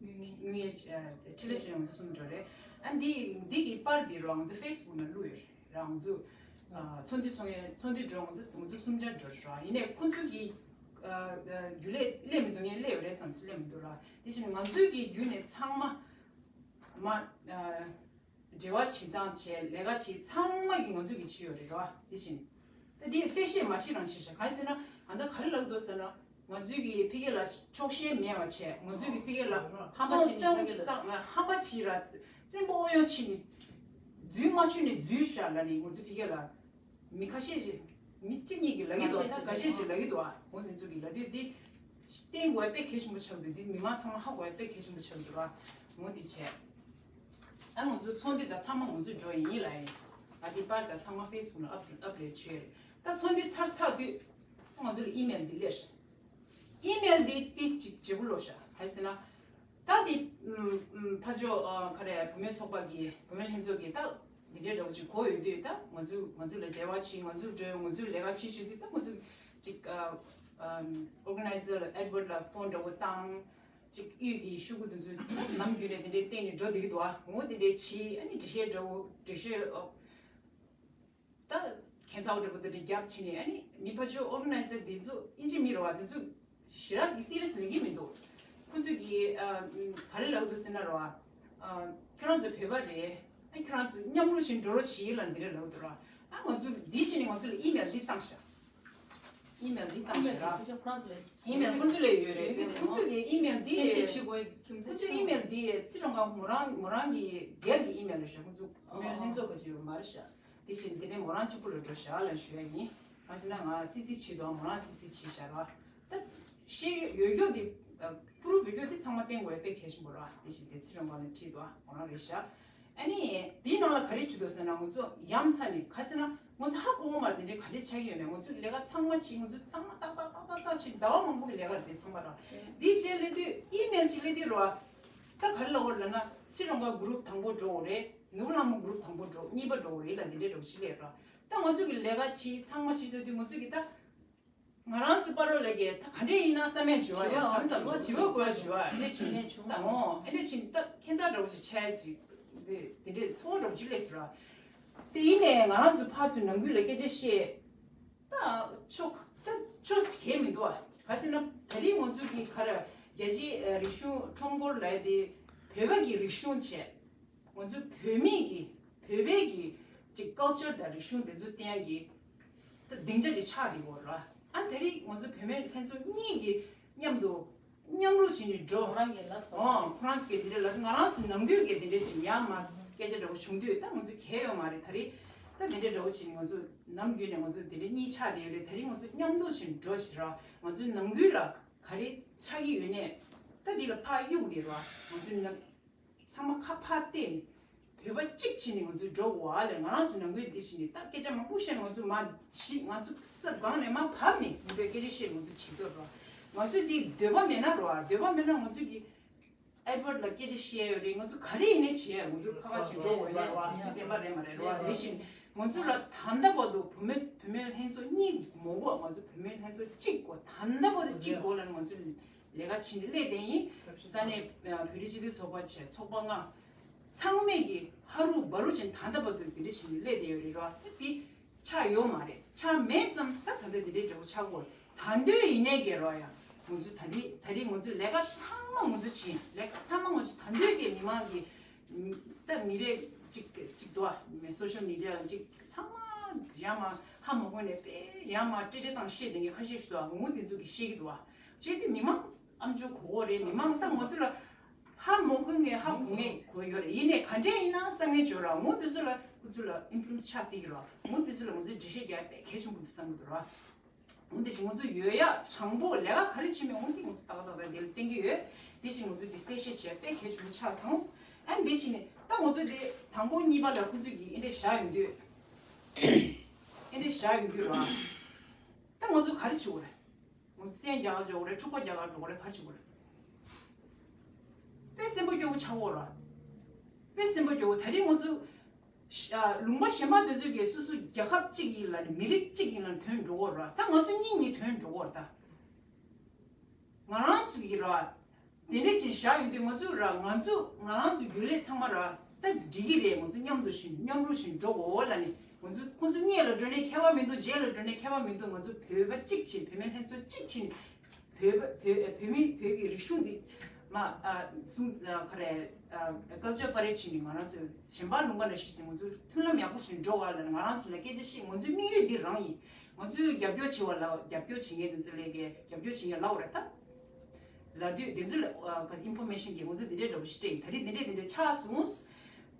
དངུལ་གཉེར། དངུལ་གཉེར་ཨ་ཁྲི་ལས་ཆེ་ང་ཚོ་གསུམ་འགྲོ་རེད། ཨ་འདི་འདི་གི་པར་འདི་རང་ཚོ་ཕེ་སི་བུག་ནང་བླུགས་ཡོད་རེད། རང་ཚོ་ཨ་ཚོགས་འདུ་ཚོགས་ཡས་ཚོགས་འདུ་འགྲོ་ང་ཚོ་ང་ཚོ་གསུམ་ཆ་འགྲོ་རེད། ཡིན་ནའི་ཁོ་ཚོ་གི་ཨ་ཨ་རྒྱུན་ལས་སླེབས་མི་འདུག་ངས་སླེབས་ཡོད་རེད་བསམ་སོང་། སླེབས་མི་འདུག་ར། དེ་བཞིན་ང་ཚོའི་གི་བརྒྱུད་ནས་ཚང་མ་མ་ཨ་འབྲེལ་བ་བྱེད་སྟངས་བྱས། ལས་ཀ་བྱེད་ཚང་མ་གི་ང་ཚོ་གི་བྱེད་ཡོད་རེད་ར། དེ་བཞིན་ད་དེ་གསལ་བཤད་མ་བྱེད་རང་བྱེད་ཤག་གང་ཡིན་ཟེར་ན་ཨ་ད་ག་རེ་ལབ་འདུག་ཟེར་ན། ང་ཚོའི་གི་ཕ་གི་ལ་ཕྱོགས་ཞེན་མེད་པ་བྱས། ང་ཚོའི་གི་ཕ་གི་ལ་ཧམ་པ་བཙོང་བཙོང་བཙོང་ཧམ་པ་བྱེད་ར། བཙན་པོ་ཨོ་ཡོ་བྱེད་ནི། རྫུན་མ་ཆུ་ནི་རྫུན་ཤག་ལ་ནི་ང་ཚོ་ཕ་གི་ལ་མི་ཁ་ཤས་ཤིག་མི་གཅིག་གཉིས་ཀྱིས་ལབ་ཀྱི་འདུག་ད་འགའ་ཤས་ཤིག་ལབ་ཀྱི་འདུག་ཨ་འོ་དེ་ཚོ་གིས་ལབ་དུས་འདི་བསྟན་དགོས་པ་དཔེ་གལ་ཆེན་པོ་ཆགས་འདུག་འདི་མི་མང་ཚང་མ་ཧ་གོ་བ་དཔེ་གལ་ཆེན་པོ་ཆགས་འདུག་ར། འོ་འདི་བྱས། ཨ་ང་ཚོ་ཚོགས་འདུ་དང་ཚང་མ་ང་ཚོ་འགྲོ་ཡིན་ལ་ཡིན། ཨ་འདི་པར་དང་ཚང་མ་ཕེ་སི་བུག་ལ་ཨབ་ཨབ་ལོཌ་བྱས་རེད། ད་ཚོགས་འདུ་ཚར་ཚར་དུས་ང་ཚོ་ལ་ཨི་མེལ་འདི་སླེབས། ཨི་མེལ་འདི་ཏིས་ཅིག་བརྗེ་པོ་ལོ་ཤག་ག་རེ་ཟེར་ན། ད་འདི་ཨམ་ཨམ་ཕ་ཇོ་ཨ་ག་རེ་བུད་མེད་ཚོགས་པ་གི་བུད་མེད་ལྷན་ཚོགས་ཀྱི་ད་འདི་འདྲའི་འདྲ་བོ་ཅིག་གོ་ཡོད་དུས། ད་ང་ཚོ་ང་ཚོ་ལ་འབྲེལ་བ་བྱེད། ང་ཚོ་འགྲོ། ང་ཚོའི་ལས་ཀ་བྱེད་ཞུ་དུས། ད་ང་ཚོ་ཅིག་ཨ་ཨམ་ཨོར་ག་ནའི་ཛར་ལ་ཨེ་ཌི་ཝར་ཌ་ལ་ཕོན་འདྲ་བོ་བཏང་། ཅིག་དབུས་ཀྱི་ཤོག་གུ་དེ་ཚོ་ད་ནམ་རྒྱུན་ནས་དེ་འདྲའི་བསྟན་ནས་འགྲོ་བསྡད་ཀྱི་འདུག་ཨ་འོ་དེ་འདྲའི་བྱེད། ཨ་ནི་འགྲེལ་བཤད་འདྲ་བོ་འགྲེལ་བཤད་ཨོ། ད་ཁྱད་མཚར་འདྲ་པོ་དེ་འདྲ་རྒྱབ་ཕྱིན་ནས། ཨ་ནི་མི་ཕར་ཕྱོགས་ཨོར་ག་ནའི་ཛར་དེ་ཚོ་ཨིན་ཇི་མི་རེད་བ། དེ་ཚོ་ཞེ་དྲག་གི་སི་རི་ཡས་ལེན་གྱི་མི་འདུག་ཁོ་ཚོས་ཀྱི་ཨ་ག་རེ་ལབ་འདུག་ཟེར་ན་རེད་བ། ཨ་ཁྱོད་རང་ཚོ་བོད་པ་རེད། ཨ་ཁྱོད་རང་ཚོ་མཉམ་རུབ་བྱས་འགྲོ་རོགས་བྱེད་ལབ་འདི་འདྲ་ལབ་འདུག་ར། ཨ་ང་ཚོ་འདི་བྱས་ནས་ང་ཚོ་ལ་ཨི་མེལ་འདི་བཏང་ཤག་ཨི་མེལ་འདི་བཏང་ཤག་ར། ཨི་མེལ་ཁོ་ཚོ་ལ་ཡོད་རེད། ཁོ་ཚོ་གི་ཨི་མེལ་འདི་ཁོ་ཚོ་ཨི་མེལ་འདི་ཚེ་རིང་དཀར་མོ་རང་མོ་རང་གི་སྒེར་གྱི་ཨི་མེལ་རེད་ཤག་ཁོ་ཚོ་བུད་མེད་ལྷན་ཚོགས་ག་ཅིག་ཡོད་མ་རེད་ཤག་དེ་བཞིན་དེ་ནས་མོ་རང་གཅིག་པུ་ལ་འགྲོ་བཞག་ལ་ཞུ་ཡ་ཡིན། གང་ཞེ་ན་ང་སི་སི་བྱས་འདུག་མོ་རང་སི་སི་བྱས་བཞག་ར། ད་ཤེས་ཡོད་རྒྱུ་དེ་པུ་རུབ་ཡོད་རྒྱུ་དེ་ཚང་མ་བསྟན་དགོས་ཡ་དཔེ་གལ་ཆེན་པོ་ར། དེ་བཞིན་དེ་ཚེ་རིང་དཀར་མོ་ནས་བྲིས་འདུག་མོ་རང་རེད་ཤག་ཨ་ནི་དེའི་ནང་ལ་ག་རེ་བྲིས་འདུག་ཟེར་ན། ང་ཚོ་ཡ་མཚན་ནས་ག་རེ་ཟེར་ན་ང་ཚོ་ཧ་གོ་གི་མ་རེད། དེ་འདྲའི་ག་འདྲས་ཆགས་ཀྱི་ཡོད་མེད། ང་ཚོ་ལས་ཀ་ཚང་མ་བྱས། ང་ཚོ་ཚང་མ་ཏག་ཏག་ཏག་ཏག་ཏག་བྱས། ཟླ་བ་མང་པོ་གི་ལས་ཀ་རེད་དེ་ཚང་མ་ར། དེའི་རྗེས་སླེབས་དུས་ཨི་མེལ་ཅིག་སླེབས་དུས་ར། ད་ག་རེ་ལབ་དགོས་རེད་ལབ་ན། ཚེ་རིང་དཀར་གུ་རུབ་དང་པོ་འགྲོ་དགོས་རེད། ནོར་བུ་ལྷ་མོ་གུ་རུབ་དང་པོ་འགྲོ། གཉིས་པ་འགྲོ་དགོས་རེད་ལབ་འདི་འདྲའི་འདྲ་བོ་ཞིག་སླེབས་ར། ད་ང་ཚོ་གི་ལས་ཀ་བྱེད་ཚང་མ་བྱེད་ཚར་དུས་ང་ཚོ་གི་ད་ང་རང་ཚོ་པ་རོ་ལ་གི་ད་ག་འདྲས་ཡིན་ན་བསམ་ཡས་ཞུ་བ་ཡ། མཚམས་མཚམས་དྲི་བ་དགོས་ཞུ་བ་ཨེ་འདྲས་བྱིན་ད་ངོ་ཨེ་འདྲས་བྱིན་ད་ཁྱད་མཚར་འདྲ་བོ་ཅིག་ཆགས་ཅིག་འདི་འདི་འདྲས་ཚོར་བ་འདྲ་བོ་ཅིག་སླེབས་སོང་ར། དེ་ཡིན་ནས་ང་རང་ཚོ་ཕར་ཚུར་ནང་ཁུལ་ལ་སྐད་ཆ་བཤད། ད་ཆོ་ད་ཆོ་གལ་མི་འདུག་ཨ། ག་ཟེར་ན་ད་རེས་ང་ཚོ་གི་ག་རེ་རྒྱལ་སྤྱིའི་རིག་གཞུང་ཁྲོམ་སྐོར་ལབ་ཡ་དེ་བོད་པ་གི་རིག་གཞུང་བྱས། ང་ཚོ་བོད་མི་གི་བོད་པའི་གི་ཅིག་ཀལ་ཅར་དང་རིག་གཞུང་དེ་ཚོ་བསྟན་ཡ་གི་ད་སྡིངས་ཆ་ཅིག་ཆགས་བསྡད་ཡོད་རེད། ཨ་ད་རེས་ང་ཚོ་བུད་མེད་ལྷན་ཚོགས་གཉིས་ཀྱི་མཉམ་དུ་མཉམ་རུབ་བྱས་ནས་འགྲོ། ཁོ་རང་གིས་ལབ་སོང་། ཨོ་ཁོ་རང་ཚོ་གིས་འདི་འདྲ་ལབ། ང་རང་ཚོ་ནང་ཁུལ་གྱི་འདི་འདྲ་ཞིག་ཡང་མ་སྐད་ཆ་འདྲ་བོ་བྱུང་དུས་ད་ང་ཚོ་གལ་ཡོད་མ་རེད། ད་རེས་ད་འདི་འདྲ་འདྲ་བོ་བྱས་ནས་ང་ཚོ་ནམ་རྒྱུན་ནས་ང་ཚོ་འདི་འདྲ་གཉིས་ཆགས་བསྡད་ཡོད་རེད། ད་རེས་ང་ཚོ་མཉམ་དུ་བྱས་ནས་འགྲོ་ཞིག་ར། ང་ཚོའི་ནང་ཁུལ་ལ་ག་རེ་ཆགས་ཀྱི་ཡོད་ནས་ད་འདི་ལ་ཕར་གཡུག་ནས་ར། ང་ཚོའི་ནང་ ཚང་མ་ཁ་ཕར་བལྟས་ནས་བོད་པ་གཅིག་བྱས་ནས་ང་ཚོས་འགྲོ་དགོས་པ་ལས། ང་རང་ཚོ་ནང་ཁུལ་འདི་བྱས་ནས་ད་སྐད་ཆ་མང་པོ་བཤད་ནས་ང་ཚོ་མ་ཤི་ང་ཚོ་ས་སྒང་ནས་མར་བབས་ནས་མི་འདོད་སྐད་ཆ་བཤད་ནས་ང་ཚོ་བྱེད་འདོད་རོགས། ང་ཚོས་འདི་འདོད་པ་མེད་ན་རོགས། འདོད་པ་མེད་ན་ང་ཚོས་ཀྱི་ཨེ་ཌི་ཝར་ཌི་ལ་སྐད་ཆ་བཤད་ཡོད་རེད། ང་ཚོ་ག་རེ་ཡིན་ནའི་བྱེད་ཡ། ང་ཚོ་ཁ་ཁ་བྱེད་འགྲོ་དགོས་ཡོད་རེད་བ། འདི་བདེན་པ་རེད་མ་རེད་རོགས། དེ་བཞིན་ང་ཚོ་ལ་ད་ལྟ་བར་དུ་བུད་མེད་བུད་མེད་ལྷན་ཚོགས་གཉིས་མ་དགོས། ང་ཚོ་བུད་མེད་ལྷན་ཚོགས་གཅིག་དགོས། ད་ལྟ་བར་དུ་གཅིག་དགོས་ལབ་ནས་ང་ཚོ་ལས་ཀ་བྱེད་ནས་སླེབས་བསྡད་ཡིན། ས་གནས་བོད་རིགས་སྤྱི་མཐུན་ཚོགས་པ་བྱས་ཚོགས་པ་ལྔ་ཚང་མས་ཀྱི་ཧ་རུ་བ་རུ་བྱས་ནས་ད་ལྟ་བར་དུ་འདི་འདྲ་བྱས་ནས་སླེབས་བསྡད་ཡོད་རེད་རོགས། ད་འདི་ཆགས་ཡོད་མ་རེད། ཆགས་མེད་ཙམ་ད་ད་ལྟ་འདི་འདྲའི་འབྲས་བུ་ཆགས་ཀྱི་ཡོད་རེད། ད་འདོད་ཡིན་ནའི་གི་རོགས་ཡ། ང་ཚོ་ད་རེས་ད་རེས་ང་ཚོའི་ལས་ཀ་ཚང་མ་ང་ཚོ་བྱེད། ལས་ཀ་ཚང་མ་ང་ཚོ་ད་འདོད་ཀྱི་མི་མང་གི་ད་མི་རེ་གཅིག་གཅིག་འདུག་ཨ། མི་སོ་ཤལ་མི་ཌི་ཡ་ལ་གཅིག་ཚང་མ་ཡར་མར་ཧ་མ་གོ་ནས་དཔེ་ཡར་མར་ཀྲེ་ཀྲེ་བཏང་བཤད་བསྡད་མཁན་ཁ་ཤས་ཤིག་འདུག་ཨ། ངོ་དེ་ཚོ་གི་བཤད་ཀྱི་འདུག་ཨ། བྱས་དུས་མི་མང་ཨམ་ཅོག་གོ་གོ་རེད། མི་མང་ས་ང་ཚོ་ལ་ཧ་མ་གོ་མཁན་ཧ་གོ་མཁན་གོ་ཡོད་རེད། ཡིན་ནའི་ག་འདྲས་ཡིན་ན་བསམ་མཁན་ཅིག་ཡོད་ར། ངོ་དེ་ཚོ་ལ་ཁོ་ཚོ་ལ་ཨིན་ཕུ་ལུ་ཨེན་སི་ཆགས་སྲིད་ཀྱི་ར། ངོ་དེ་ཚོ་ལ་ང་ཚོས་འགྲེལ་བཤད་རྒྱག་ཡ་དཔེ་གལ་ཆེན་པོ་འདུག་བསམ་གྱི་འདུག་ར། འོ་དེ་བཞིན་ང་ཚོ་ཡོད་ཡག་དྲང་པོ་ལས་ཀ་ག་རེ་བྱེད་མིན་འོ་དེ་ང་ཚོ་ཏག་ཏག་ཏག་འདི་ལ་བསྟན་གྱི་ཡོད། དེ་བཞིན་ང་ཚོ་འདི་གསལ་བཤད་བྱས་དཔེ་གལ་ཆེན་པོ་ཆགས་སོང་། ཨ་ནི་དེ་བཞིན་ནས་ད་ང་ཚོ་འདི་དང་པོ་གཉིས་པ་ལ་ཁོ་ཚོས་ཀྱི་ཨེ་འདྲས་བཞག་ཡོང་དུས། ཨེ་འདྲས་བཞག་ཡོང་དུས་ར། ད་ང་ཚོ་ག་རེ་བྱེད་དགོས་རེད། ང་ཚོ་བཙན་རྒྱག་ག་འགྲོ་དགོས་རེད། འཁྲུག་པ་རྒྱག་ག་འགྲོ་དགོས་རེད། ག་རེ་བྱེད་དགོས་རེད། དཔེ་སེམས་པ་སྐྱོ་བོ་ཆགས་ཀྱི་ཡོད་ར། དཔེ་སེམས་པ་སྐྱོ་བོ། ད་རེས་ང་ཚོ་ཨ། ལུང་པ་གཞན་པ་དེ་ཚོ་གིས་སོ་སོ་རྒྱལ་ཁབ་གཅིག་ཡིན་ལབ་ནས་མི་རིགས་གཅིག་ཡིན་ལབ་ནས་དོན་འགྲོ་གི་རེད་བ། ད་ང་ཚོ་གཉིས་གཉིས་དོན་འགྲོ་གི་རེད་ད། ང་རང་ཚོ་གི་རེད་བ། དེ་འདྲ་ཅིག་བཞག་ཡོང་དུས་ང་ཚོ་ར་ང་ཚོ་ང་རང་ཚོ་རྒྱུན་ལས་ཚང་མ་ར་ད་འགྲིག་གི་རེད། ང་ཚོ་མཉམ་དུ་བཞིན་མཉམ་རུབ་བཞིན་འགྲོ་དགོས་ལབ་ནས་ང་ཚོ་ཁོང་ཚོ་སྔོན་ལ་འགྲོ་ནས་ཁྱད་པར་མི་འདུག་རྗེས་ལ་འགྲོ་ནས་ཁྱད་པར་མི་འདུག་ང་ཚོ་བོད་པ་གཅིག་བྱས། བོད་མི་ལྷན་ཚོགས་གཅིག་བྱས་ནས། བོད་བོད་བོད་མི་བོད་ཀྱི་རིག་གཞུང་འདི་མ་ཨ་གསུང་ཨ་ག་རེ་ཨ་ཀལ་ཅར་པ་རེཌ་བྱས་ནས་ང་རང་ཚོ་གཞན་པ་ལུང་པ་ལ་གཞི་བཞག་ང་ཚོ་མཐུན་ལམ་ཡག་པོ་བྱས་ནས་འགྲོ་བ་ལ་ང་རང་ཚོ་ལ་སྐད་ཆ་བཤད། ང་ཚོའི་དམིགས་ཡུལ་འདི་རང་ཡིན། ང་ཚོའི་རྒྱབ་སྐྱོར་བྱེད་པ་ལ་རྒྱབ་སྐྱོར་བྱེད་མཁན་དེ་ཚོ་ལ་གི་རྒྱབ་སྐྱོར་བྱེད་མཁན་ལབ་དགོས་རེད་ད། ལབ་དུས་དེ་ཚོ་ལ་ཨ་ཨིན་ཕོར་མེ་ཤན་གྱིས་ང་ཚོ་འདི་འདྲའི་འདྲ་པོ་ཞིག་སྤྲད། ད་རེས་འདི་འདྲའི་འདི་འདྲའི་ཆགས་སོང་།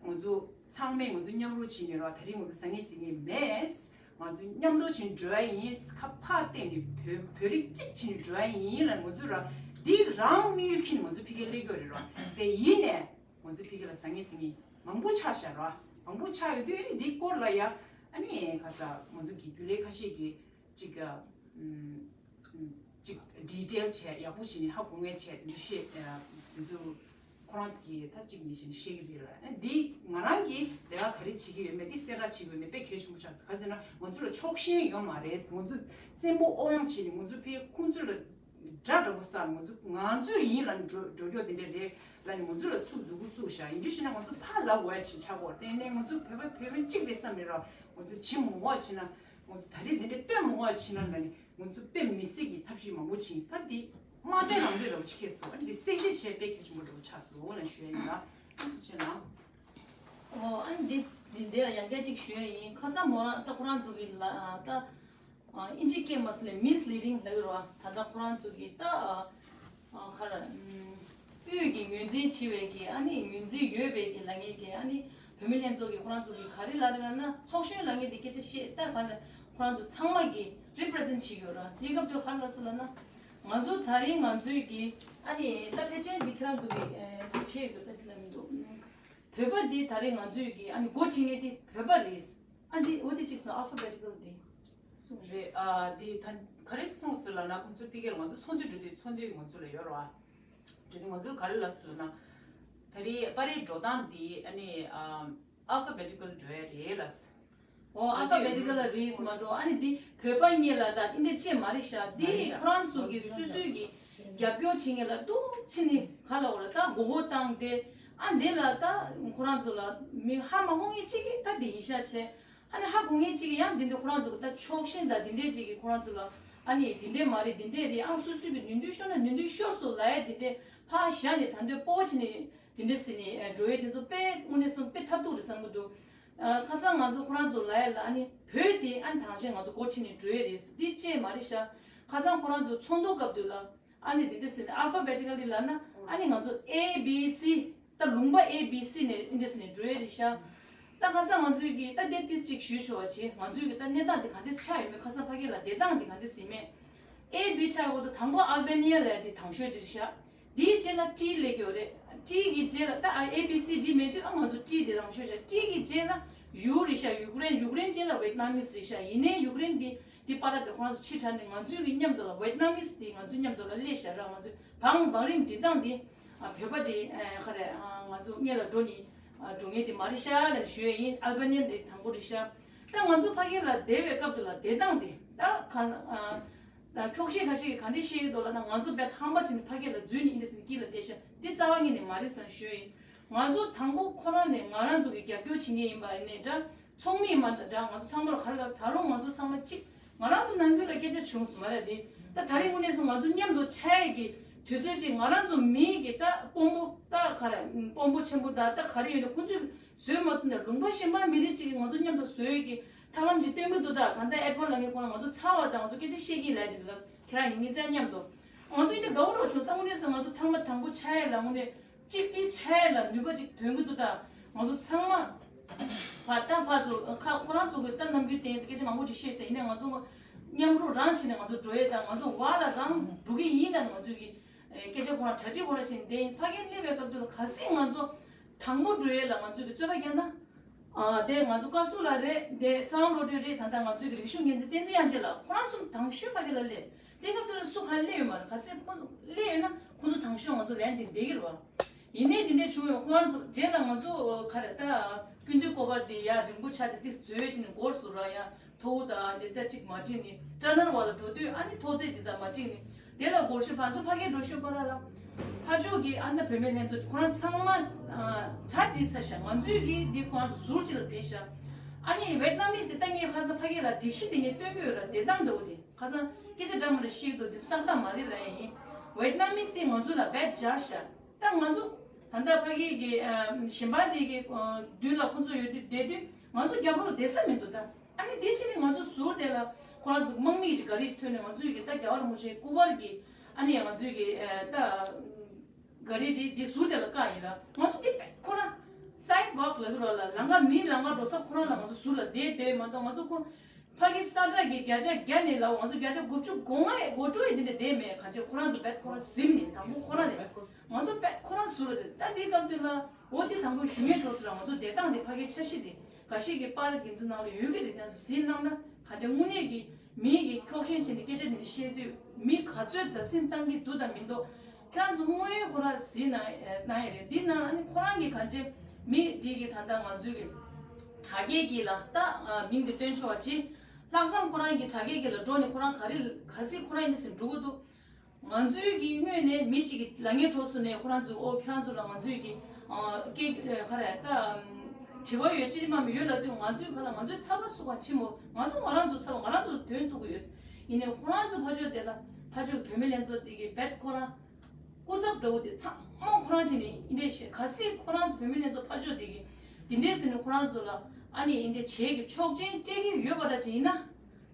ང་ཚོ་ཚང་མས་ང་ཚོ་མཉམ་རུབ་བྱས་ནས་རོགས། ད་རེས་ང་ཚོ་ཟང་ངེ་ཟིང་ངེ་མེད། ང་ཚོ་མཉམ་དུ་བྱས་ནས་འགྲོ་ཡ་ཡིན། ཁ་ཕར་བལྟས་ནས་བོད་བོད་རིགས་གཅིག་བྱས་ནས་འགྲོ་ཡ་ཡིན་ལ། ང་ཚོ་ར་འདི་རང་དམིགས་ཡུལ་འཁྱེར་ནས་ང་ཚོ་ཕ་གིར་སླེབས་ཀྱི་ཡོད་རེད་རོགས། དེ་ཡིན་ནས་ང་ཚོ་ཕ་གི་ལ་ཟང་ངེ་ཟིང་ངེ་མང་པོ་ཆགས་བཞག་རོགས། མང་པོ་ཆགས་ཡོད་དུས་ཨ་ནི་འདི་སྐོར་ལ་ཡ་ཨ་ནི་ཁ་ས་ང་ཚོ་གི་རྒྱུན་ལས་ཁ་ཤས་ཀྱིས་ཅིག་ཨ་ཅིག་ཌི་ཊེལ་བྱས་ཡག་པོ་བྱས་ནས་ཧ་གོ་མཁན་བྱས་འདི་བཤད། ཨ་འདི་ཚོ་ཁོ་རང་ཚོ་གིས་ད་གཅིག་གཉིས་བྱས་ནས་བཤད་ཀྱི་རེད་ལ། ཨ་འདི་ང་རང་གིས་ལས་ཀ་ག་རེ་བྱེད་ཀྱི་ཡོད་མེད་འདི་གསལ་བསྒྲགས་བྱེད་དགོས་མེད་དཔེ་གལ་ཆེན་པོ་ཆགས་སོང་། ག་ཟེར་ན་ང་ཚོ་ལ་ཕྱོགས་ཞེན་ཡོད་མ་རེད། ང་ཚོ་བཙན་པོ་དབང་བྱས་ནས་ང་ཚོ་ཕའི་ཁོང་ཚོ་ལ་དགྲ་འདྲ་པོ་བསམ། ང་ཚོ་ང་ཚོ་ཡིན་ལབ་ནས་འགྲོ་འགྲོ་རྒྱུ་དེ་འདྲ་རེད་ལབ་ནས་ང་ཚོ་ལ་ཚུར་མཛུབ་གུ་བཙུགས་བཞག་ཡིན་རྒྱུ་ཞིག་ན་ང་ཚོ་ཕར་ལབ་འོས་ཆེ་ཆགས་པོ། དེ་ནས་ང་ཚོ་བོད་པ་བོད་པ་གཅིག་རེད་བསམ་ནས་ར་ང་ཚོ་བྱེད་མི་འོས་ཆེ་ན། ང་ཚོ་ད་རེས་འདི་འདྲ་སྟོན་མི་འོས་ཆེ་ན་ལབ་ནས་ང་ཚོ་དཔེ་མི་སྲིད་ཀྱི་ཐབས་ཤེས་མང་པོ་བྱས། ད་འདི་མ་བསྟན་རང་བསྟན་འདྲ་པོ་ཅིག་ཁེལ་སོང་། ཨ་ནི་འདི་གསལ་བཤད་བྱས་དཔེ་གལ་ཆེན་པོ་འདྲ་པོ་ཆགས་སོང་ལབ་ཞུ་ཡ་ཡིན་ལ། ཐུགས་རྗེ་ཆེ་གནང་། ཨོ་ཨ་ནི་འདི་འདི་འདི་ལ་ཡང་བསྐྱར་ཅིག་ཞུ་ཡ་ཡིན། ཁ་སང་མོ་རང་ད་ཁོ་རང་ཚོ་གི་ལ་ད་ཨ་ཨིན་ཇི་སྐད་མ་སླེབས་མིས་ལི་ཌིང་ལབ་ཀྱི་རེད་བ། ད་ལྟ་ཁོ་རང་ཚོ་གི་ད་ཨ་ཨ་ག་རེ་ཨམ་དབུས་ཀྱི་ངོས་འཛིན་བྱེད་པའི་གི་ཨ་ནི་ངོས་འཛིན་ཡོད་པའི་གི་ལབ་མཁན་གི་ཨ་ནི་བུད་མེད་ལྷན་ཚོགས་ཀྱི་ཁོ་རང་ཚོ་གི་ག་རེ་ལབ་རེད་ལབ་ན། ཚོགས་གཞོན་ལབ་མཁན་དེ་སྐད་ཆ་བཤད་ད་ག་ལ་ཁོ་རང་ཚོ་ཚང་མ་གི་རི་པི་རི་ཛེན་བྱེད་ཀྱི་ཡོད་རེད། དེའི་སྐབས་དུ་ག་རེ་ལབ་སོང་ལབ་ན། ང་ཚོ་ད་རིང་ང་ཚོའི་གི་ཨ་ནི་ད་ཕལ་ཆེར་འདི་ཁྱེད་རང་ཚོ་གི་ཨེ་འདི་བྱེད་དགོས་ད་འདི་ལབ་མི་འདུག་བོད་པ་འདི་ད་རེས་ང་ཚོས་ཀྱི་ཨ་ནི་འགོ་ཁྲིད་མཁན་དེ་བོད་པ་རེད། ཨ་འདི་འོ་དེ་གཅིག་སོང་། ཨལ་ཕ་བེ་ཊི་ཀལ་དེ་གསུངས་རེད། ཨ་འདི་ད་ག་རེ་གསུངས་ཟེར་ལབ་ན། ཁོང་ཚོ་ཕ་གིར་ང་ཚོ་ཚོགས་འདུ་འགྲོ་དུས་ཚོགས་འདུའི་ང་ཚོ་ལ་ཡོད་རེད་བ། འགྲོ་དུས་ང་ཚོར་ག་རེ་ལབ་ཟེར་ལབ་ན། ད་རེས་པར་རིས་འགྲོ་སྟངས་འདི་ཨ་ནི་ཨ་ཨལ་ཕ་བེ་ཊི་ཀལ་འགྲོ་ཡ་རེད་ལབ། ཨོ་ཨལ་ཕ་བེ་ཊི་ཀལ་རེད་མ་གཏོགས་ཨ་ནི་འདི་བོད་པ་གཉིས་ལ་ད་འདི་འདྲ་ཅིག་མ་རེད་ཤག་འདི་མ་རེད་ཤག་ཁོ་རང་ཚོ་གི་སོ་སོའི་གི་རྒྱབ་སྐྱོར་བྱེད་མཁན་ལ་འདུག་ཕྱི་ནས་ག་ལབ་དགོས་རེད། ད་མགོ་སྐོར་བཏང་སྟེ་ཨ་འདི་ལ་ད་ཁོ་རང་ཚོ་ལ་མི་ཧ་མ་གོ་མཁན་གཅིག་གིས་ད་འདི་ཡིན་ཤག་བྱས། ཨ་ནི་ཧ་གོ་མཁན་གཅིག་གིས་ཡང་འདི་འདྲ་ཁོ་རང་ཚོ་གི་ད་ཕྱོགས་ཞེན་དང་འདི་འདྲས་ཅིག་གིས་ཁོ་རང་ཚོ་ལ་ཨ་ནི་འདི་འདྲས་མ་རེད་འདི་འདྲས་རེད། ཨང་སོ་སོའི་གི་ནུས་མཐུ་ཤོར་ན་ནུས་མཐུ་ཤོར་སོང་ལབ་ཡ་འདི་འདྲས་ཕར་བཞག་ནས་ད་འདོད་སྤོ་བྱས་ནས་འདི་འདྲས་ཟེར་ནས་འགྲོ་ཡ་འདི་ཚོ་དཔེ་དངོས་གནས་སོང་དཔེ་ཐབས་སྡུག་རེད་བསམ་གི་འདུག་ཨ་ཁ་སང་ང་ཚོ་ཁོ་རང་ཚོ་ལབ་ཡ་ལ་ཨ་ནི་བོད་དེ་ཨ་ནི་དང་ཆེན་ང་ཚོ་འགོ་ཁྲིད་ནས་འགྲོ་ཡ་རེད། འདི་ཅིག་མ་རེད་ཤག་ཁ་སང་ཁོ་རང་ཚོ་ཚོགས་འདུ་སྐབས་དུས་ལ་ཨ་ནི་འདི་འདྲ་ཟེར་ནས་ཨལ་ཕ་བེ་ཊི་ཀལ་ལི་ལབ་ན་ཨ་ནི་ང་ཚོ་ཨེ་བི་སི་ད་ལུང་པ་ཨེ་བི་སི་ནས་འདི་འདྲ་ཟེར་ནས་འགྲོ་ཡ་རེད་ཤག་ད་ཁ་སང་ང་ཚོས་ཀྱི་ད་དེབ་ཏིས་ཅིག་ཞུས་ཆོག་པ་བྱས། ང་ཚོས་ཀྱི་ད་གནས་སྟངས་འདི་ག་འདྲས་ཆགས་ཡོད་མེད། ཁ་སང་ཕ་གི་ལ་བསྡད་སྟངས་འདི་ག་འདྲས་ཡིན་མེད། ཨེ་བི་ཆགས་ཡོད་དུས་དང་པོ་ཨལ་བེ་ནི་ཡ་ལབ་ཡ་འདི་དང་ཤོས་འདི་རེད་ཤག་དེའི་རྗེས་ལ་ཏྲི་སླེབས་ཀྱི་ཡོད་རེད། ཏྲི་གི་རྗེས་ལ་ད་ཨ་ཨེ་བི་སི་ཌི་མེད་དུས་ཨ་ང་ཚོ་ཏྲི་དེ་རང་ཤོད་བྱ། ཏྲི་གི་རྗེས་ལ་ཡུ་རེད་ཤག་ཡུཀ་རེན། ཡུཀ་རེན་རྗེས་ལ་ཝེད་ནམ་མིས་རེད་ཤག་ཡིན་ནའི་ཡུཀ་རེན་དེ་དེ་པར་དེ་ཁོང་ཚོ་ཕྱི་དྲགས་ནས་ང་ཚོའི་གི་མཉམ་དུ་ལ་ཝེད་ནམ་མིས་དེ་ང་ཚོའི་མཉམ་དུ་ལ་སླེབས་ཤག་ར། ང་ཚོའི་བང་བང་རིམ་སྒྲིག་སྟངས་དེ་ཨ་བོད་པ་དེ་ཨ་ག་རེ་ཨ་ང་ཚོ་སྔོན་ལ་འགྲོ་ནི་ཨ་འགྲོ་མཁན་དེ་མ་རེད་ཤག་ལབ་ཞུ་ཡ་ཡིན། ཨལ་བ་ནི་ཡ་དེ་དང་པོ་རེད་ཤག་ད་ང་ཚོ་ཕ་གི་ལ་བསྡད་པའི་སྐབས་དུ་ལ་བསྡད་སྟངས་དེ་ད་ག་ཨ། ད་འཁྱོག་བཤད་ཁ་ཤས་ཀྱིས་ག་འདྲས་བཤད་ཀྱི་འདུག་ལབ་ན། ང་ཚོ་དཔེ་ཧམ་པ་བྱས་ནས་ཕ་གི་ལ་འཛུལ་ནས་ཨིན་འདྲས་ཟེར་སྐྱིད་ལ་བསྡད་ཤག་འདི་རྩ་བ་ཉིད་ནས་མ་རེད་ཟེར་ཞུ་ཡིན། ང་ཚོ་དང་པོ་ཁོ་རང་ནས་ང་རང་ཚོ་གི་རྒྱབ་སྐྱོར་བྱེད་མཁན་ཡིན་པ་ཡིན་ནའི་འདྲ། ཚོགས་མི་ཡིན་པ་འདྲ། ང་ཚོ་ཚང་མ་ལ་ག་རེ་ལབ། ད་རུང་ང་ཚོ་ཚང་མ་གཅིག་ང་རང་ཚོ་ནམ་རྒྱུན་ལ་སྐད་ཆ་བྱུང་སོང་མ་རེད་དེ། ད་ད་རེས་དངོས་གནས་སུ་ང་ཚོ་མཉམ་དུ་ཆགས་ཡས་ཀྱི་དུས་ཚོད་ཅིག་ང་རང་ཚོ་མིའི་གི་ད་དཔོན་པོ་ད་ག་རེ་དཔོན་པོ་ཆེན་པོ་ད་ད་ག་རེ་ཡོད་ན་ཁོང་ཚོས་བཟོས་མ་ཐུབ་ན་ལུང་པ་གཞན་པ་མི་རིགས་གཅིག་གིས་ང་ཚོ་མཉམ་དུ་བཟོ་ཡས་ཀྱི་ཐབས་ལམ་ཞིག་སྟོན་གྱི་འདུག་ད་ད་ལྟ་ཨེ་ཕོ་ལ་ངས་ཁོང་ལ་ང་ཚོ་ཚར་བ་དང་ང་ཚོ་སྐད་ཆ་བཤད་ཀྱིན་ལབ་དེ་འདུག་ལ་ཁྱེད་རང་ཡིན་ངེད་ཅག་མཉམ་དུ་ང་ཚོ་ཡིན་ཏེ་དགའ་བོ་རོགས་བྱུང་། ད་དངོས་གནས་ཚེ་ང་ཚོ་ཐང་མ་དང་པོ་ཆགས་ཡས་ལ་དངོས་གནས་གཅིག་སྒྲིལ་ཆགས་ཡས་ལ་ནུས་པ་ཅིག་ཐོན་གྱི་འདུག་ད་ང་ཚོ་ཚང་མ་ཕ་ད་ཕ་ཚོ་ཁ་ཁོ་རང་ཚོ་གི་ད་ནམ་རྒྱུན་དེ་སྐད་ཆ་མང་པོ་ཅིག་བཤད་ཤག་ད་ཡིན་ནའི་ང་ཚོ་མཉམ་རུབ་རང་བྱས་ནས་ང་ཚོ་འགྲོ་ཡས་དང་ང་ཚོ་བར་ལ་རང་འགྲོ་གི་ཡིན་ལབ་ནས་ང་ཚོ་གི་སྐད་ཆ་ཁོ་རང་གྲ་སྒྲིག་ཁོ་རང་བྱས་ནས་བསྡད་ཡིན། ཕ་གིར་སླེབས་པའི་སྐབས་དུ་ལ་གལ་སྲིད་ང་ཚོ་དང་པོ་འགྲོ་ཡས་ལ་ང་ཚོས་ཀྱི་རྩོད་པ་རྒྱག་ན། ཨ་དེ་ང་ཚོ་བཀའ་ཟུར་ལགས་རེད། དེ་ཚེ་དབང་བློ་གྲོས་རེད། ད་ལྟ་ང་ཚོའི་གི་རིག་གཞུང་འགན་འཛིན་བསྟན་འཛིན་དབྱངས་ཅན་ལགས་ཁོ་རང་གསུམ་དང་ཤོས་ཕ་གི་ལ་སླེབས། དེ་སྐབས་དུ་ལ་སུ་ག་སླེབས་ཡོད་མ་རེད། གལ་སྲིད་ཁོ་སླེབས་ཡོད་ན་ཁོ་ཚོ་དང་ཤོས་ང་ཚོ་ལན་དེ་བསྡད་ཀྱི་རེད་བ། ཡིན་ནའི་དེ་འདྲ་བྱུང་ཡོད། ཁོ་རང་ཚོ་རྗེས་ལ་ང་ཚོ་ག་རེ་ད་སྐུ་མདུན་སྐོར་བ་དེ་ཡ་རིང་པོ་ཆགས་ཅིག་ཏིག་བཟོས་བྱས་ནས་འགོར་སོང་ར། ཡ་ཐོ་བོ་དང་དེ་ལྟ་ཅིག་མ་བྲིས་ནས་ཀྲ་ནར་བ་ལ་འགྲོ་དུས་ཨ་ནི་ཐོག་བརྩེགས་དེ་དག་མ་བྲིས་ནས་དེ་ལ་འགོར་ཤོད། ང་ཚོ་ཕ་གིར་འགྲོ་ཤོད་པ་ར་ལ་ཕ་ཕྱོགས་ཀྱི་ཨ་ནི་བུད་མེད་ལྷན་ཚོགས་དེ་ཁོ་རང་ཚང་མ་གྲ་སྒྲིག་ཚར་ཤག་ང་ཚོས་ཀྱིས་འདི་ཁོ་རང་ཚོ་ཟུར་གཅིག་ལ་བསྡད་ཤག་ཨ་ནི་ཝེད་ནམ་མིས་དེ་ལྟ་ངས་ཁ་སང་ཕ་གི་ལ་སྒྲིག་གཞི་དེ་ངས་སྟོན་གྱི་ཡོད་ར། བསྡད་སྟངས་འདྲ་བོ་དེ་ཁ་སང་སྐད་ཆ་འདྲ་མི་འདྲ་བཤད་ཀྱི་འདུག་དེ་ཚོ་ཏག་ཏག་མ་རེད་ལབ་ཡ་ཡིན། ཝེད་ནམ་མིས་དེ་ང་ཚོ་ལ་བེད་སྦྱར་ཤག་ད་ང་ཚོ་ད་ལྟ་ཕ་གི་གི་ཨ་གཞན་པ་དེ་གི་ཨ་མདུན་ལ་ཁོང་ཚོ་ཡོད་དུས་བསྡད་དུས་ང་ཚོ་རྒྱབ་ལོགས་ལ་བསྡད་ས་མི་འདུག་ད་ཨ་ནི་དེ་ཕྱིན་ནས་ང་ཚོ་ཟུར་དེ་ལ་ཁོ་རང་ཚོ་དམག་མི་ཞིག་ག་རེ་ཞིག་ཐོན་ནས་ང་ཚོའི་གི་ད་རྒྱལ་བ་རིན་པོ་ཆེའི་སྐུ་པར་གི་ཨ་ནི་ང་ཚོའི་གི་ཨ་ད་ག་རེ་དེ་དེ་ཟུར་དེ་ལ་བཀག་ཡིན་ར། ང་ཚོ་དེ་བེད་ཁོ་རང་སའིད་ཝོག་ལབ་ཀྱི་ར་ལ་ལམ་ཁ་མིའི་ལམ་ཁ་འགྲོ་ས་ཁོ་རང་ལ་ང་ཚོ་ཟུར་ལ་བསྡད་བསྡད་མ་གཏོགས་ང་ཚོ་ཁོ་ཕ་གི་ས་ཁྲ་གི་བརྒྱ་ཆ་བརྒྱ་ནས་ལའོ་ང་ཚོ་བརྒྱ་ཆ་དགུ་བཅུ་གོ་ལྔ་ཡས་འགོ་འགྲོ་ཡས་འདི་འདྲ་བསྡད་མེད། ག་ཅི་ཁོ་རང་ཚོ་བེད་ཁོ་རང་ཟིན་ནས་དང་པོ་ཁོ་རང་ནས་ང་ཚོ་བེད་ཁོ་རང་ཟུར་ལ་བསྡད། ད་འདི་སྐབས་དུས་ལ་འོ་འདི་དང་པོ་ཞུ་ངེས་འགྲོ་སོང་ར། ང་ཚོ་བསྡད་སྟངས་འདི་ཕ་གི་འཆར་གཞི་འདི་འགའ་ཤས་ཀྱི་པར་འདི་ཚོ་ནང་ལ་ཡོད་ཀྱི་རེད། ཡང་ཟིན་གནང་ན་ག་འདྲ་དངོས་གནས་ཀྱི་མིའི་གི་འཁྱོག་བཤད་བྱས་ནས་སྐད་ཆ་འདི་འདྲ་བཤད་དུས་མི་ག་ཚོད་བརྡབ་གསིག་བཏང་གི་འདུག་དང་མི་འདུག་ཁྱེད་རང་ཚོ་དངོས་ཡོད་ཁོ་རང་གཟིགས་གནང་གནང་ཡས་རེད། འདི་ནང་ཨ་ནི་ཁོ་རང་གི་གང་ཅི་མི་འདི་གི་ད་ལྟ་ང་ཚོའི་གི་དྲ་རྒྱའི་གི་ལ་ད་མིང་དེ་བཏོན་ཆོག་པ་ཅི། ལྷག་བསམ་ཁོ་རང་གི་དྲ་རྒྱའི་གི་ལ་འགྲོ་ནས་ཁོ་རང་ག་རེ་ག་སྲིད་ཁོ་རང་ཡིན་ཟེར་འགྲོ་གི་འདུག་ང་ཚོའི་གི་སྔོན་ནས་མི་གཅིག་གི་ལ་ངན་གྲོགས་སུ་ནས་ཁོ་རང་ཚོ་ཨོ་ཁྱེད་རང་ཚོ་ལ་ང་ཚོའི་གི་ཨ་སྐད་ཨ་ག་རེ་ད་དྲི་བ་ཡོད་ཅི་མ་མི་ཡོད་ལབ་དུས་ང་ཚོའི་ག་ལ་ང་ཚོའི་ཚབ་པ་སུ་གང་ཕྱིན་མོ། ང་ཚོ་ང་རང་ཚོ་ཚབ་པ་ང་རང་ཚོ་དོན་ཐུག་གི་ཡོད། ཡིན་ནའི་ཁོ་རང་ཚོ་ཕར་ཕྱོགས་དེ་ལ་ཕར་ཕྱོགས་བུད་མེད་ལྷན་ཚོགས་དེ་གི་བེད་ཁོ་རང་སྐུ་ཚབ་འདྲ་བོ་དེ་ཚང་མ་ཁོ་རང་བྱས་ནས་འདི་འདྲས་བཤད། གལ་སྲིད་ཁོ་རང་ཚོ་བུད་མེད་ལྷན་ཚོགས་ཕར་ཕྱོགས་དེ་གི་འདི་འདྲས་ཟེར་ནས་ཁོ་རང་ཚོ་ལ་ཨ་ནི་འདི་འདྲས་བྱེད་ཀྱི་ཆོག་མཆན་སྤྲད་ཀྱི་ཡོད་པ་འདྲ་ཅིག་ཡིན་ན་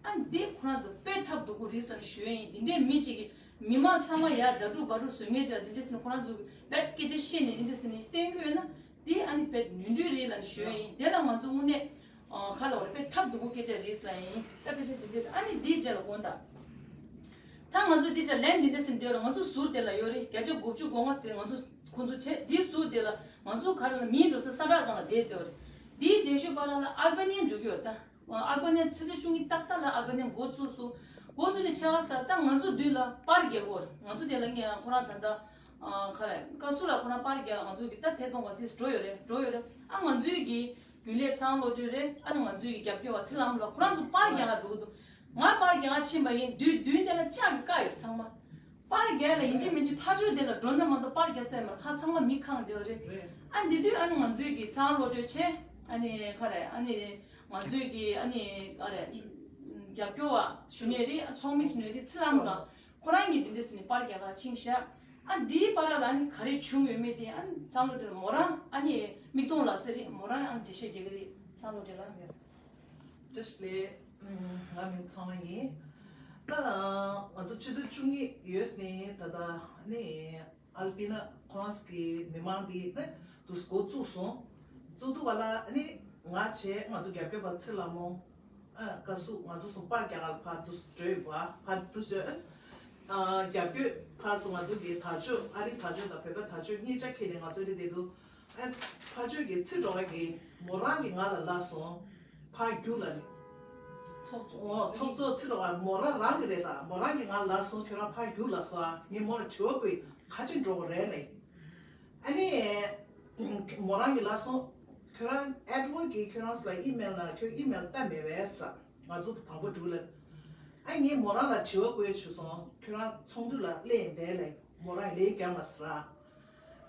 ཨ་འདི་ཁོ་རང་ཚོ་དཔེ་ཐབས་སྡུག་པོ་རེད་ཟེར་ནས་ཞུ་ཡ་ཡིན། འདི་འདྲས་མི་གཅིག་གི་མི་མང་ཚང་མ་ཡར་ཟླ་དྲུག་བ་དྲུག་བཟོ་མཁན་ཅིག་ལ་འདི་འདྲས་ཟེར་ནས་ཁོ་རང་ཚོ་གི་དཔེ་སྐད་ཆ་བཤད་ནས་འདི་འདྲས་ཟེར་ནས་བསྟན་གྱི་ཡོད་ན་འདི་ཨ་ནི་དཔེ་ནོར་འཁྲུལ་རེད་ལབ་ནས་ཞུ་ཡ་ཡིན། དེ་ལ་ང་ཚོ་དངོས་གནས་ཨ་ཁ་ལ་བར་དཔེ་ཐབས་སྡུག་པོ་སྐད་ཆ་རེད་ཟེར་ཡ་ཡིན། ད་དཔེ་ཆ་འདི་འདྲས་ཨ་ནི་འདིའི་རྗེས་ལ་དགོངས་དག་ད་ང་ཚོ་འདི་ཆ་ལན་འདི་འདྲ་ཟིན་འདྲ་ང་ཚོ་ཟུར་དེ་ལ་ཡོད་རེད། བརྒྱ་ཆ་དགུ་བཅུ་གོ་ལྔ་ཟེར་ང་ཚོ་ཁོང་ཚོ་བྱས་འདི་ཟུར་དེ་ལ་ང་ཚོ་ག་རེ་ལ་མིའི་འགྲོ་ས་ས་བཀྲ་སྒང་ལ་བསྡད་བསྡད་རེད། འདིའི་འདས་ཤོད་པ་ལ་ལ་ཨལ་བ་ནི་ཡ་འགྲོ་གི་ཡོད། ད་ཨལ་བ་ནི་ཡ་ཆུ་ཚོད་བཅུ་གཉིས་ཏག་ཏག་ལ་ཨལ་བ་ནི་ཡ་འགོ་ཚུགས་སོང་། འགོ་ཚུགས་ནས་ཆ་ག་ས་ད་ང་ཚོ་མདུན་ལ་པར་རྒྱག་གོ་རེད། ང་ཚོ་དེ་ལ་ངས་ཁོ་རང་ད་ལྟ་ག་རེ་བཀའ་ཟུར་ལ་ཁོ་རང་པར་རྒྱག་ང་ཚོ་གི་ད་ཐད་གཏོང་བ་དེ་འགྲོ་ཡོད་རེད། འགྲོ་ཡོད་རེད། ཨ་ང་ཚོའི་གི་རྒྱུན་ལས་ཚང་བློ་གྲོས་རེད། ཨ་ནི་ང་ཚོའི་རྒྱབ་སྐྱོར་བ་ཚེ་ལྷ་མོ་ལགས་ཁོ་རང་ཚོ་པར་རྒྱག་ག་འགྲོ་གི་འདུག་ང་པར་རྒྱག་ག་ཕྱིན་པ་ཡིན་དུས་མདུན་དེ་ལ་ལྕགས་ཀྱི་རྐ་ཡོད་ཚང་མ། པར་རྒྱག་ལ་ཡིན་གཅིག་མིན་གཅིག་ཕར་ཕྱོགས་དེ་ལ་འགྲོ་ན་མ་གཏོགས་པར་རྒྱག་ས་ཡོད་མ་རེད། ཁ་ཚང་མ་མི་ཁེངས་བསྡད་ཡོད་རེད། ཨ་འདི་དུས་ཨ་ནི་ང་ཚོའི་གི་ཚང་བློ་གྲོས་བྱས་ཨ་ནི་ག་རེ་ཨ་ནི་ང་ཚོའི་གི་ཨ་ནི་ག་རེ་རྒྱབ་སྐྱོར་བ་ཞུ་མཁན་རེད། ཚོགས་མི་ཞུ་མཁན་རེད། ཚེ་ལྷ་མོ་ལགས་ཁོ་རང་གིས་འདི་འདྲ་ཟེར་ནས་པར་རྒྱག་ག་ཕྱིན་ཤག་ཨ་འདིའི་བར་ལ་ཨ་ནི་ག་རེ་བྱུང་ཡོད་མེད་དེ་ཨ་ནི་ཚང་བློ་གྲོས་མོ་རང་ཨ་ནི་མིག་མཐོང་ལག་ཟེར་རེད། མོ་རང་ཨ་ནི་འགྲེལ་བཤད་རྒྱག་གི་རེད། ཚང་བློ་གྲོས་ལགས། བཀྲ་ཤིས་བདེ་ལེགས། ང་མིང་ཚང་བ་ཡིན། ད་ང་ཚོ་ཆུ་ཚོད་བཅུ་གཉིས་ཡོལ་ནས་ད་ལྟ་ནི་ཨལ་པི་ན་ཁོང་གི་མི་མང་འདི་ནི་དུས་འགོ་བཙུགས་སོང་། བཙུགས་དུས་བ་ལ་ནི་ང་བྱས་ང་ཚོ་རྒྱབ་སྐྱོར་བ་ཚེ་ལྷ་མོ་ཨ་བཀའ་ཟུར་ང་ཚོ་གསུམ་པར་རྒྱག་ག་ཕར་དུས་བྲོས་བ་ཕར་དུས་བྲོས། རྒྱབ་སྐྱོར་ཕར་ཚུར་ང་ཚོ་གི་དར་ལྕོག་ཨ་རིའི་དར་ལྕོག་དང་བོད་པའི་དར་ལྕོག་གཉིས་ཆ་འཁྱེར་ནས་ང་ཚོ་འདི་བསྡད་འདུག་ཨ་ཕར་ཕྱོགས་ཀྱི་ཚེ་སྒྲོལ་དཀར་གྱིས་མོ་རང་གིས་ང་ལ་ལབ་སོང་། ཕར་རྒྱུགས་ལབ་ནས། ཚོགས་གཙོ། ཨོ་ཚོགས་གཙོ་ཚེ་སྒྲོལ་དཀར་མོ་རང་རང་གི་རེད་ད། མོ་རང་གིས་ང་ལ་ལབ་སོང་། ཁྱོད་རང་ཕར་རྒྱུགས་ལབ་སོང་ཨ། ངས་མོ་ལ་དྲི་བ་བཀོད། ག་ཅིག་འགྲོ་དགོས་རེད་ལབ། ཨ་ནི་མོ་རང་གིས་ལབ་སོང་། ཁྱོད་རང་ཨེ་ཌི་ཝར་གིས་ཁྱོད་རང་ཚོ་ལ་ཨི་མེལ་ན་ཁྱོད་ཨི་མེལ་བལྟས་མེད་པས་ཟེར། ང་ཚོ་དང་པོ་འགྲུལ་ལ། ཨ་ངས་མོ་རང་ལ་དྲི་བ་བཀོད་བྱུང་སོང་། ཁྱོད་རང་ཚོགས་འདུ་ལ་སླེབས་ཡིན་པས་ལབ། མོ་རང་ལན་རྒྱག་མ་སོང་ར།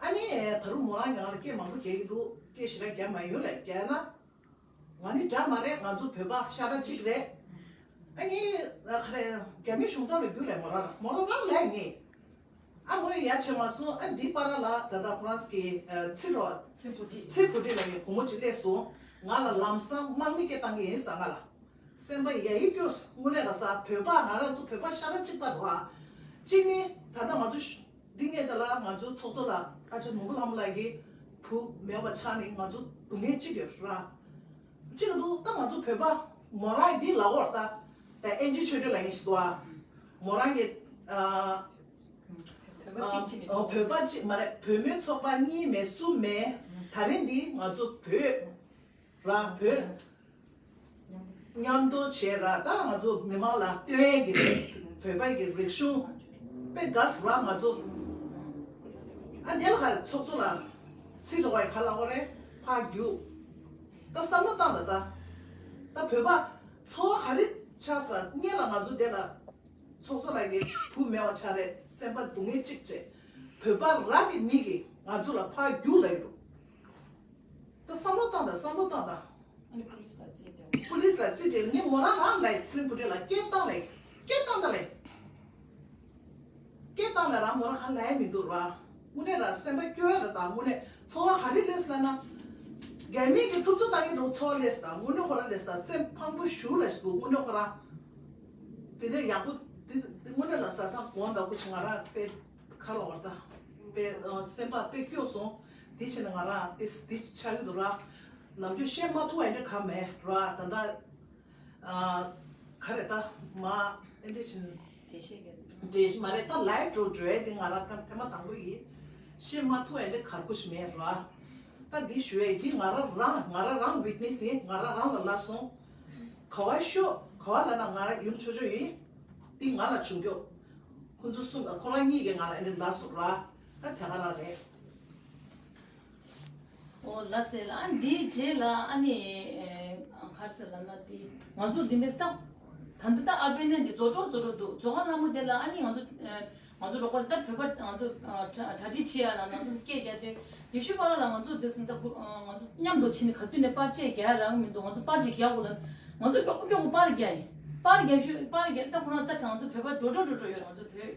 ཨ་ནི་ད་རུང་མོ་རང་ང་ལ་སྐད་མང་པོ་རྒྱག་གི་འདུག་སྐད་ཞེ་དྲག་རྒྱག་མ་ཡོང་ལབ། རྒྱག་ན། ང་ནི་འདྲ་མ་རེད། ང་ཚོ་བོད་པ་ཤ་ཁྲག་གཅིག་རེད། ཨ་ནི་ཨ་ག་རེ་རྒྱ་མི་གཞུང་ཚབ་ལ་རྒྱུགས་ལབ། མོ་རང་མོ་རང་རང་ལབ་ངས། ཨ་མོ་ཡ་བྱས་མ་སོང་། ཨ་འདི་པར་ལ་ད་ལྟ་ཁོ་རང་གི་ཚེ་རོགས་ཚེ་བུ་ཁྲིད་ཚེ་བུ་ཁྲིད་ལབ་མཁན་བུ་མོ་ཅིག་སླེབས་སོང་། ང་ལ་ལམ་སང་དམག་མི་སྐད་བཏང་གི་ཡིན་ཟེར་ང་ལ། སེམས་པ་ཡ་ཡི་སྐྱོ། དངོས་གནས་ལ་ས་བོད་པ་ང་རང་ཚོ་བོད་པ་ཤ་ཁྲག་གཅིག་པ་རེད་བ། གཅིག་ནི་ད་ལྟ་ང་ཚོ་འདི་ངས་ད་ལ་ང་ཚོ་ཚོགས་གཙོ་ལགས་ཨ་ཅག་ནོར་བུ་ལྷ་མོ་ལགས་ཀྱི་བུ་མེད་པ་ཆགས་ནས་ང་ཚོ་སྡུག་བསྔལ་གཅིག་ཡོད་ར། གཅིག་འདུག་ད་ང་ཚོ་བོད་པ་མོ་རང་འདི་ལ་འོར་ད་ད་ཨེན་ཇི་ཆོས་སྒྲོན་ལ་ཡིན་ཞིག་འདུག་ཨ། མོ་རང་གི་ཨ་བོད་པ་གཅིག་ཕྱིན་ནས་ཨ་བོད་པ་གཅིག་མ་རེད། བུད་མེད་ཚོགས་པ་གཉིས་མེད་གསུམ་མེད། ད་རིང་འདི་ང་ཚོ་བོད་ར་བོད་མཉམ་དུ་བྱས་ར། ད་ང་ཚོ་མི་མང་ལ་སྟོན་ཡས་ཀྱི་རེད། བོད་པ་གི་རིག་གཞུང་དཔེ་དགའ་ཟེར་བ་ང་ཚོ། ཨ་དེ་ལ་ག་རེ་ཚོགས་གཙོ་ལ་ཚིག་རོགས་ཡ་ག་ལ་འོ་རེད་ཕར་རྒྱུགས། ད་བསམ་བློ་བཏང་ད་ད། ད་བོད་པ་ཚོ་བ་ག་རེ་ཆགས་ས་སྔོན་ལ་ང་ཚོ་དེ་ལ་ཚོགས་གཙོ་ལགས་ཀྱི་བུ་མེད་པ་ཆགས་རེད། སེམས་པ་སྡུག་བསྔལ་གཅིག་བྱས། བོད་པ་རང་གི་མི་གིས་ང་ཚོ་ལ་ཕར་རྒྱུགས་ལབ་ཀྱི་འདུག་ད་བསམ་བློ་བཏང་ད་བསམ་བློ་བཏང་ད། ཨ་ནི་པུ་ལིས་ལ་རྩིས་སྤྲད། པུ་ལིས་ལ་རྩིས་སྤྲད། ངས་མོ་རང་རང་ལ་ཚུལ་བུ་ཁྲིད་ལ་སྐད་བཏང་ལེ། སྐད་བཏང་ད་ལེ། སྐད་བཏང་ལེ་རང་མོ་རང་ག་ལ་ཡ་མི་འདུག་ར། དངོས་གནས་ར་སེམས་པ་སྐྱོ་ཡ་ར་ད། དངོས་གནས་ཚོར་བ་ག་རེ་སླེབས་ལ་ན། རྒྱ་མི་གི་ཐུབ་ཚོད་བཏང་གི་འདུག་ཚོར་བ་སླེབས་ད། དངོས་གནས་ཁོ་ར་སླེབས་ད་སེམས་ཕངས་པོ་ཞུ་ལ་ཞིག་འདུག་དངོས་གནས་ཁོ་ར། དེ་ནས་ཡག་པོ་དེ་དངོས་གནས་ལ་ས་ཐག་གོང་དག་པོ་ཆེ་ང་ར་དཔེ། ཁ་ལ་བར་ད། དཔེ་ཨ་སེམས་པ་དཔེ་སྐྱོ་སོང་། དེ་བྱས་ན་ང་རང་དེ་དེ་ཆགས་ཀྱི་འདུག་ར། ནམ་རྒྱུན་བཤད་མ་ཐུབ་པ་འདྲ་ག་མེད་ར། ད་ལྟ་ཨ་ག་རེ་ད་མ་ཨེ་འདྲ་བྱས་ན། འགྲེལ་བཤད་རྒྱག་འགྲེལ་མ་རེད་ད། ལའེབ་འགྲོ་འགྲོ་ཡ་དེ་ང་རང་ཐེངས་མ་དང་པོ་ཡིན། བཤད་མ་ཐུབ་པ་འདྲ་ག་རེ་ཞིག་མེད་ར། ད་འདི་ཞུ་ཡ་འདི་ང་རང་རང་ང་རང་རང་ཝིཊ་ནེ་སི་ཡིན། ང་རང་རང་ལ་ལབ་སོང་། ག་བ་ཤོག་ག་བ་ལ་ན་ང་རང་ཡུལ་ཆོས་ཆོས་ཡིན། འདི་ང་ལ་བྱུང་རྒྱུ། ཁོ་ཚོ་གསུམ་ཁོ་རང་གཉིས་ཀྱིས་ང་ལ་ཨེ་འདྲ་ལབ་སོང་ར། ད་དེ་ག་རང་རེད། ཨོ་ལ་ཟེར་ལ་ཨ་འདིའི་རྗེས་ལ་ཨ་ནི་ཨེ་ག་རེ་ཟེར་ལ་ན་འདི་ང་ཚོ་འདི་འདྲ་ད་ད་འདི་ད་ཨ་པེ་ནེ་འདི་རྫོགས་གྲོགས་རྫོགས་གྲོགས་འདུག་རྫོགས་ཁ་ལྷ་མོ་དེ་ལ་ཨ་ནི་ང་ཚོ་ཨེ་ང་ཚོ་རོགས་པ་ད་བོད་པ་ང་ཚོ་ཨ་གྲ་གྲ་སྒྲིག་བྱེད་ཡ་ལ་ང་ཚོ་སྐད་རྒྱག་དུས་དེ་ཤུ་པ་ལ་ལ་ང་ཚོ་འདི་སེ་ད་ཁུ་ཨ་ང་ཚོ་མཉམ་དུ་ཕྱིན་ནས་ག་དུས་ནས་པར་ཆས་རྒྱག་རག་མི་འདུག་ང་ཚོ་པར་ཆས་རྒྱག་དགོས་ལ་ང་ཚོ་མགྱོགས་པོ་མགྱོགས་པོ་པར་རྒྱག་ཡིན། པར་རྒྱག་ཤུ་པར་རྒྱག་ད་ཁོ་རང་ད་ང་ཚོ་བོད་པ་འགྲོ་འགྲོ་འགྲོ་འགྲོ་ཡོད། ང་ཚོ་བོད།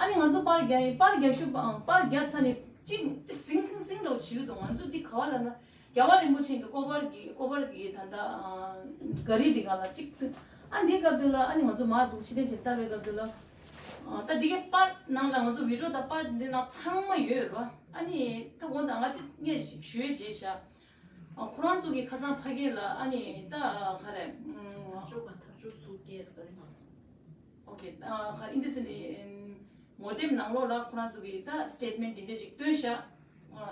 ཨ་ནི་ང་ཚོ་པར་རྒྱག་ཡིན། པར་རྒྱག་ཤུ་པ་པར་རྒྱག་ཚར་ནས་གཅིག་གཅིག་ཟིང་ཟིང་ཟིང་འདྲ་བོ་བྱེད་ཀྱི་འདུག་ང་ཚོ་འདི་ག་བ་ལ་ན་རྒྱལ་བ་རིན་པོ་ཆེ་གི་སྐུ་པར་གྱི་སྐུ་པར་གྱི་ད་ལྟ་ཨ་ག་རི་འདི་ག་ལ་གཅིག་ཟིང་། ཨ་འདི་སྐབས་དུས་ལ་ཨ་ནི་ང་ཚོ་མར་འདུག་ཕྱི་རྟེན་ཆེན་ལྟ་བའི་སྐབས་དུས་ལ་ཨ་ད་འདི་གའི་པར་ནང་ལ་ང་ཚོ་བི་ཌིའོ་དང་པར་འདི་ནང་ཚང་མ་ཡོད་རེད་བ། ཨ་ནི་ད་དགོངས་དག་ང་ཚོ་ངས་ཞུ་ཡས་བྱས་ཤག་ཨ་ཁོ་རང་ཚོ་གི་ཁ་སང་ཕ་གི་ལ་ཨ་ནི་ད་ག་རེ་ཨ་ཐག་གཅོད་པ་ཐག་གཅོད་ཚུགས་སྐད་ག་རེ་ང་། ཨོ་ཁེ། ཨ་ཁ་ཨིན་དི་སི་ནི་ངོ་དེབ་ནང་ལོགས་ལ་ཁོ་རང་ཚོ་གིས་ད་སི་ཊེཊ་མེན་ཊི་འདི་འདྲ་ཞིག་བཏོན་ཤག་ཨ་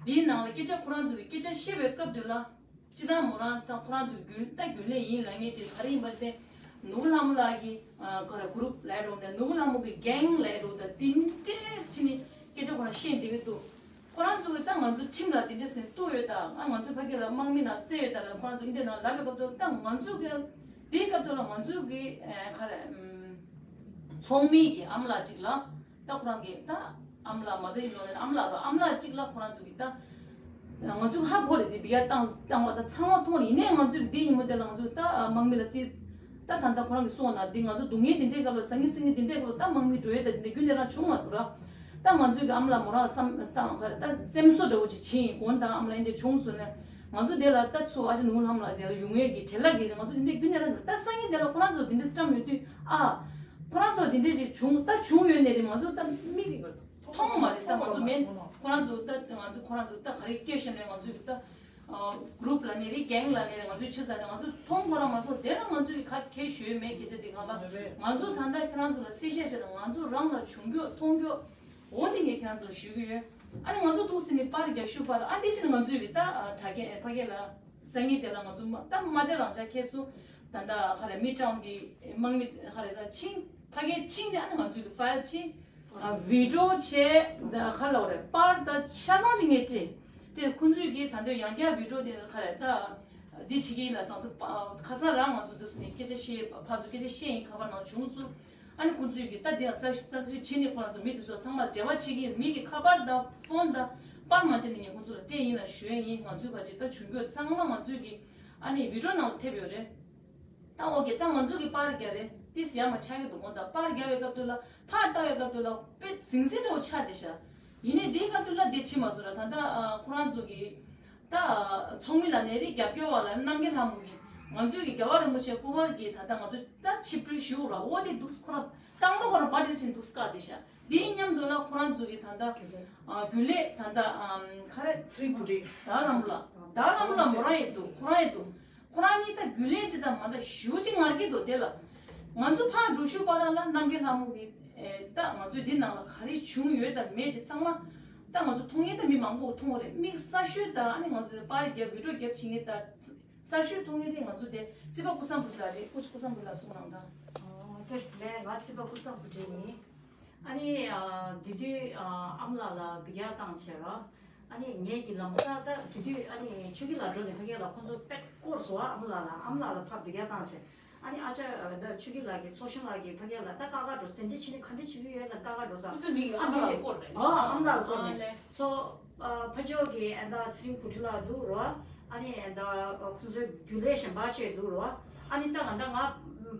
འདིའི་ནང་ལ་སྐད་ཆ་ཁོ་རང་ཚོ་གིས་སྐད་ཆ་བཤད་པའི་སྐབས་དུས་ལ། སྤྱི་བཏང་མོ་རང་ད་ཁོ་རང་ཚོ་རྒྱུན་ད་རྒྱུན་ལས་ཡིན་ལབ་མཁན་དེ་ག་རེ་ཡིན་པ་དེ། ནོར་བུ་ལྷ་མོ་ལགས་ཀྱི་ཨ་ག་རེ་གུ་རུབ་ལབ་རུང་དང་ནོར་བུ་ལྷ་མོ་གི་གེང་ལབ་རུང་དང་དེ་འདྲ་ཕྱིན་ནས་སྐད་ཆ་ཁོ་རང་བཤད་བསྡད་ཀྱི་འདུག་ཁོ་རང་ཚོ་གིས་ད་ང་ཚོ་ཁྲིམས་ལ་དེ་འདྲ་ཟེར་གཏུག་ཡོད་ད། ཨ་ང་ཚོ་ཕ་གི་ལ་དམག་མི་ནང་བཙལ་ཡོད་ད་ལ་ཁོ་རང་ཚོ་འདི་འདྲ་ནང་ལབ་པའི་སྐབས་དུ་ད་ང་ཚོ་གི་དེའི་སྐབས་དུ་ལ་ང་ཚོ་གི་ཨེ་ག་རེ་ཚོགས་མི་གི་ཨ་མ་ལགས་གཅིག་ལ་ད་ཁོ་རང་གི་ད་ཨ་མ་ལགས་མ་ད་ཡིན་ལོ་ནས་ཨ་མ་ལགས་རོ་ཨ་མ་ལགས་གཅིག་ལ་ཁོ་རང་ཚོ་གི་ད་ང་ཚོ་ཧ་གོ་རེད་དེ་བི་ཡ་བཏང་བཏང་བ་ད་ཚང་མ་མཐོང་རེད། ཡིན་ནའི་ང་ཚོ་གི་དེ་ཉིན་མོ་དེ་ལ་ང་ཚོ་ད་དམག་མི་ལ་དེ་ད་ད་ད་ཁོ་རང་གི་སོང་ན་དེ་ང་ཚོ་སྡུག་བསྔལ་དེ་འདྲའི་སྐབས་ལ་ཟང་ངེ་ཟིང་ངེ་དེ་འདྲའི་སྐབས་ལ་ད་དམག་མི་འགྲོ་ཡས་ད་དེ་འདྲ་རྒྱུན་ལས་རང་བྱུང་མ་སོང་ར། ད་ང་ཚོའི་གི་ཨ་མ་ལགས་མོ་རང་བསམ་བསམ་ཁ་ད་སེམས་གསོ་འདྲ་བོ་ཅིག་བྱེད་ཡིན་དགོངས་དག་ཨ་མ་ལགས་འདི་བྱུང་སོང་ནས་ང་ཚོ་དེ་ལ་ད་ཚུར་ཨ་ཅག་ནུ་ལྷམ་ལགས་དེ་ལ་ཡོང་ཡས་ཀྱི་བྲེལ་ལ་གི་ང་ཚོ་འདི་འདྲའི་རྒྱུན་ནས་རང་ད་སང་ཉིན་དེ་ལ་ཁོ་རང་ཚོ་འདི་འདྲའི་སི་ཊམ་ཡོད་དུས་ཨ་ཁོ་རང་ཚོ་འདི་འདྲའི་ཅིག་བྱུང་ད་བྱུང་ཡོད་ནས་རེད། ང་ཚོ་ད་མིག་གིས་མཐོང་མ་རེད། ད་ང་ཚོ་མེད་ཁོ་རང་ཚོ་ད་ང་ཚོ་ཁོ་རང་ཚོ་ད་ག་རེ་སྐད་བཤད་ནས་ང་ཚོ་གི་ད། group་ལ་ནི་རེད། gang་ལ་ནི་རེད། ང་ཚོའི་ཆུ་ཚ་ནས་ང་ཚོ་མཐོང་ཁོ་རང་མ་སོང་། དེ་ལ་ང་ཚོའི་ཁ་སྐད་ཞུ་ཡས་མེད། སྐད་ཆ་དེ་གང་ལ་ང་ཚོ་ད་ལྟ་ཁྱེད་རང་ཚོ་ལ་གསལ་བཤད་བྱས་ན་ང་ཚོ་རང་ལ་བྱུང་རྒྱུ་མཐོང་རྒྱུ་འོ་དེ་ངས་ཁྱེད་རང་ཚོ་ལ་ཞུ་གི་ཡོད། ཨ་ནི་ང་ཚོ་འདུག་སེ་ནི་པར་རྒྱག་ཤུ་པར་ཨ་དེ་བཞིན་ང་ཚོའི་གི་ད་དྲ་རྒྱ་ཕ་གི་ལ་སང་ཉིན་དེ་ལ་ང་ཚོ་མ་ད་མ་བྱ་རང་བྱ་ཁྱེད་སུ་ད་ལྟ་ག་རེ་མི་ཀྲང་གི་དམག་མི་ག་རེ་ད་ཆིང་ཕ་གི་ཆིང་ནས་ཨ་ནི་ང་ཚོའི་གི་ཕའིལ་ཆིང་། ཨ་བི་ཌི་ཡོ་བྱས། ད་ག་ལབ་རེད། པར་ད་ཆ་ཚང་ཅིག་ངས་སྤྲད། སྤྲད། ཁོང་ཚོས་ཀྱིས་ད་དུང་ཡང་བསྐྱར་བི་ཌི་ཡོ་དེ་ག་རེད་ད། འདི་བྱེད་ཀྱི་ཡིན་ལབ་སོང་ཙང་། ཁ་སང་རང་ང་ཚོ་འདུག་སེ་ནས་སྐད་ཆ་བཤད། ཕར་ཚུར་སྐད་ཆ་བཤད་ཡིན། ཁ་པར་ནང་བྱུང་སོང་། ཨ་ནི་ཁོང་ཚོས་ཀྱིས་ད་འདི་ཡང་ཙག་ཙག་ཙིག་བྱས་ནས་ཁོ་རང་ཚོ་མི་དེ་ཚོ་ཚང་མ་འབྲེལ་བ་བྱེད་ཀྱི་ཡིན། མི་གི་ཁ་པར་དང་ཕོན་དང་པར་མ་བྱས་ནས་ངས་ཁོང་ཚོ་ལ་སྤྲད་ཡིན་ལབ་ཞུ་ཡ་ཡིན། ང་ཚོའི་ག་ཅིག་ད་བྱུང་རྒྱུ་ཚང་མ་ང་ཚོས་ཀྱིས་ཨ་ནི་བི་ཌི་ཡོ་ནང་ལ་ཐེབས་ཡོད་རེད། ད་འོ་ཀེ། ད་ང་ཚོ་གི་པར་རྒྱག་རེད། ཏིས་ཡ་མ་ཆགས་ཀྱི་འདུག་གོ། ད་པར་རྒྱག་པའི་སྐབས་དུ་ལ་ཕར་ལྟ་བའི་སྐབས་དུ་ལ་དཔེ་ཟིང་ཟིང་འདྲ་བོ་ཆགས་བསྡད་ཤག་ཡིན་ནའི་དེའི་སྐབས་དུ་ལ་དེ་ཕྱིན་མ་སོང་ར། ད་ལྟ་ཨ་ཁོ་རང་ཚོ་གི་ད་ཚོགས་མི་ལ་ནས་རེད། རྒྱབ་སྐྱོར་བ་ལ་རྣམ་རྒྱལ་ལྷ་མོ་གི་ང་ཚོའི་གི་རྒྱལ་བ་རིན་པོ་ཆེ་སྐུ་པར་གྱི་ད་ལྟ་ང་ཚོ་ད་ཆིབས་བསྒྱུར་ཞུ་ར། འོ་དེ་འདུག་ཁོ་ར་རྐང་པ་ཁོ་ར་པར་དེ་བཞིན་འདུག་བཀག་བསྡད་ཤག་དེའི་མཉམ་དུ་ལ་ཁོ་རང་ཚོ་གི་ད་ལྟ་ཨ་རྒྱུན་ལས་ད་ལྟ་ཨམ་ག་རེ་ཚེ་རིང་བུ་དྲེད། ད་ལམ་ལ་ད་ལམ་ལ་མོ་རང་ཡོད་འདུག་ཁོ་རང་ཡོད་འདུག་ཁོ་རང་གཉིས་ད་རྒྱུན་ལས་ཅི་ད་མ་ད་ཞུ་ཅི་ངར་གི་འདུག་དེ་ལ་ང་ཚོ་ཕར་འགྲོ་ཤུལ་བར་ལ་རྣམ་རྒྱལ་ལྷ་མོ་གི་ཨེ་ད་ང་ཚོའི་འདི་ནང་ལ་ག་རེ་བྱུང་ཡོད་དང་མེད་དེ་ཚང་མ་ད་ང་ཚོ་མཐོང་ཡས་ད་མི་མང་པོ་མཐོང་བ་རེད། དམིགས་བསལ་ཤོས་ད་ཨ་ནི་ང་ཚོ་པར་རྒྱབ་བི་ཌི་ཡོ་རྒྱབ་བྱེད་མཁན་ད་གསར་ཤོས་མཐོང་མཁན་དེ་ང་ཚོ་དེ་རྩིས་པ་ཀུན་བཟང་བུ་ལགས་རེད། ཀུ་ཅི་ཀུན་བཟང་བུ་ལགས་གསུང་གནང་དང་། ཨོ་བཀྲ་ཤིས་བདེ་ལེགས། ང་རྩིས་པ་ཀུན་བཟང་བུ་དྲེད་ཡིན། ཨ་ནི་ཨ་དེ་དུས་ཨ་ཨ་མ་ལགས་ལ་འབུལ་རྒྱག་བཏང་བྱས་ར། ཨ་ནི་ངས་ཀྱི་ལམ་སང་ད་དེ་དུས་ཨ་ནི་ཆོས་སྐྱིད་ལགས་འགྲོ་ནས་ཕ་གི་ལ་ཁོང་ཚོ་དཔེ་བསྐོར་སོང་། ཨ་མ་ལགས་ལ་ཨ་མ་ལགས་ལ་ཕར་འབུལ་རྒྱག་བཏང་བྱས། ཨ་ནི་ཨ་ཅག་ད་ཆོས་སྐྱིད་ལགས་ཀྱི་ཚོགས་གཞོན་ལགས་ཀྱིས་ཕ་གི་ལ་ད་ཀ་ཁ་འགྲོ་དེ་འདྲ་བྱས་ནས་ག་འདྲ་བྱེད་ཀྱི་ཡོད་ལ་ཀ་ཁ་འགྲོ་ས། ཁོ་ཚོའི་མིང་ཨ་མ་ལགས་ལ་བསྐོར་རེད། ཨ་ཨ་མ་ལགས་ལ་བསྐོར་ནས་ཚོ། ཨ་ཕ་ཇོ་གི་ཨ་ད་ཚེ་རིང་བུ་ཁྲིད་ལགས་འདུག་རོ། ཨ་ནི་ཨ་ད་ཁོང་ཚོའི་རྒྱུན་ལས་གཞན་པ་ཆེ་འདུག་རོ། ཨ་ནི་ད་ང་ད་ང་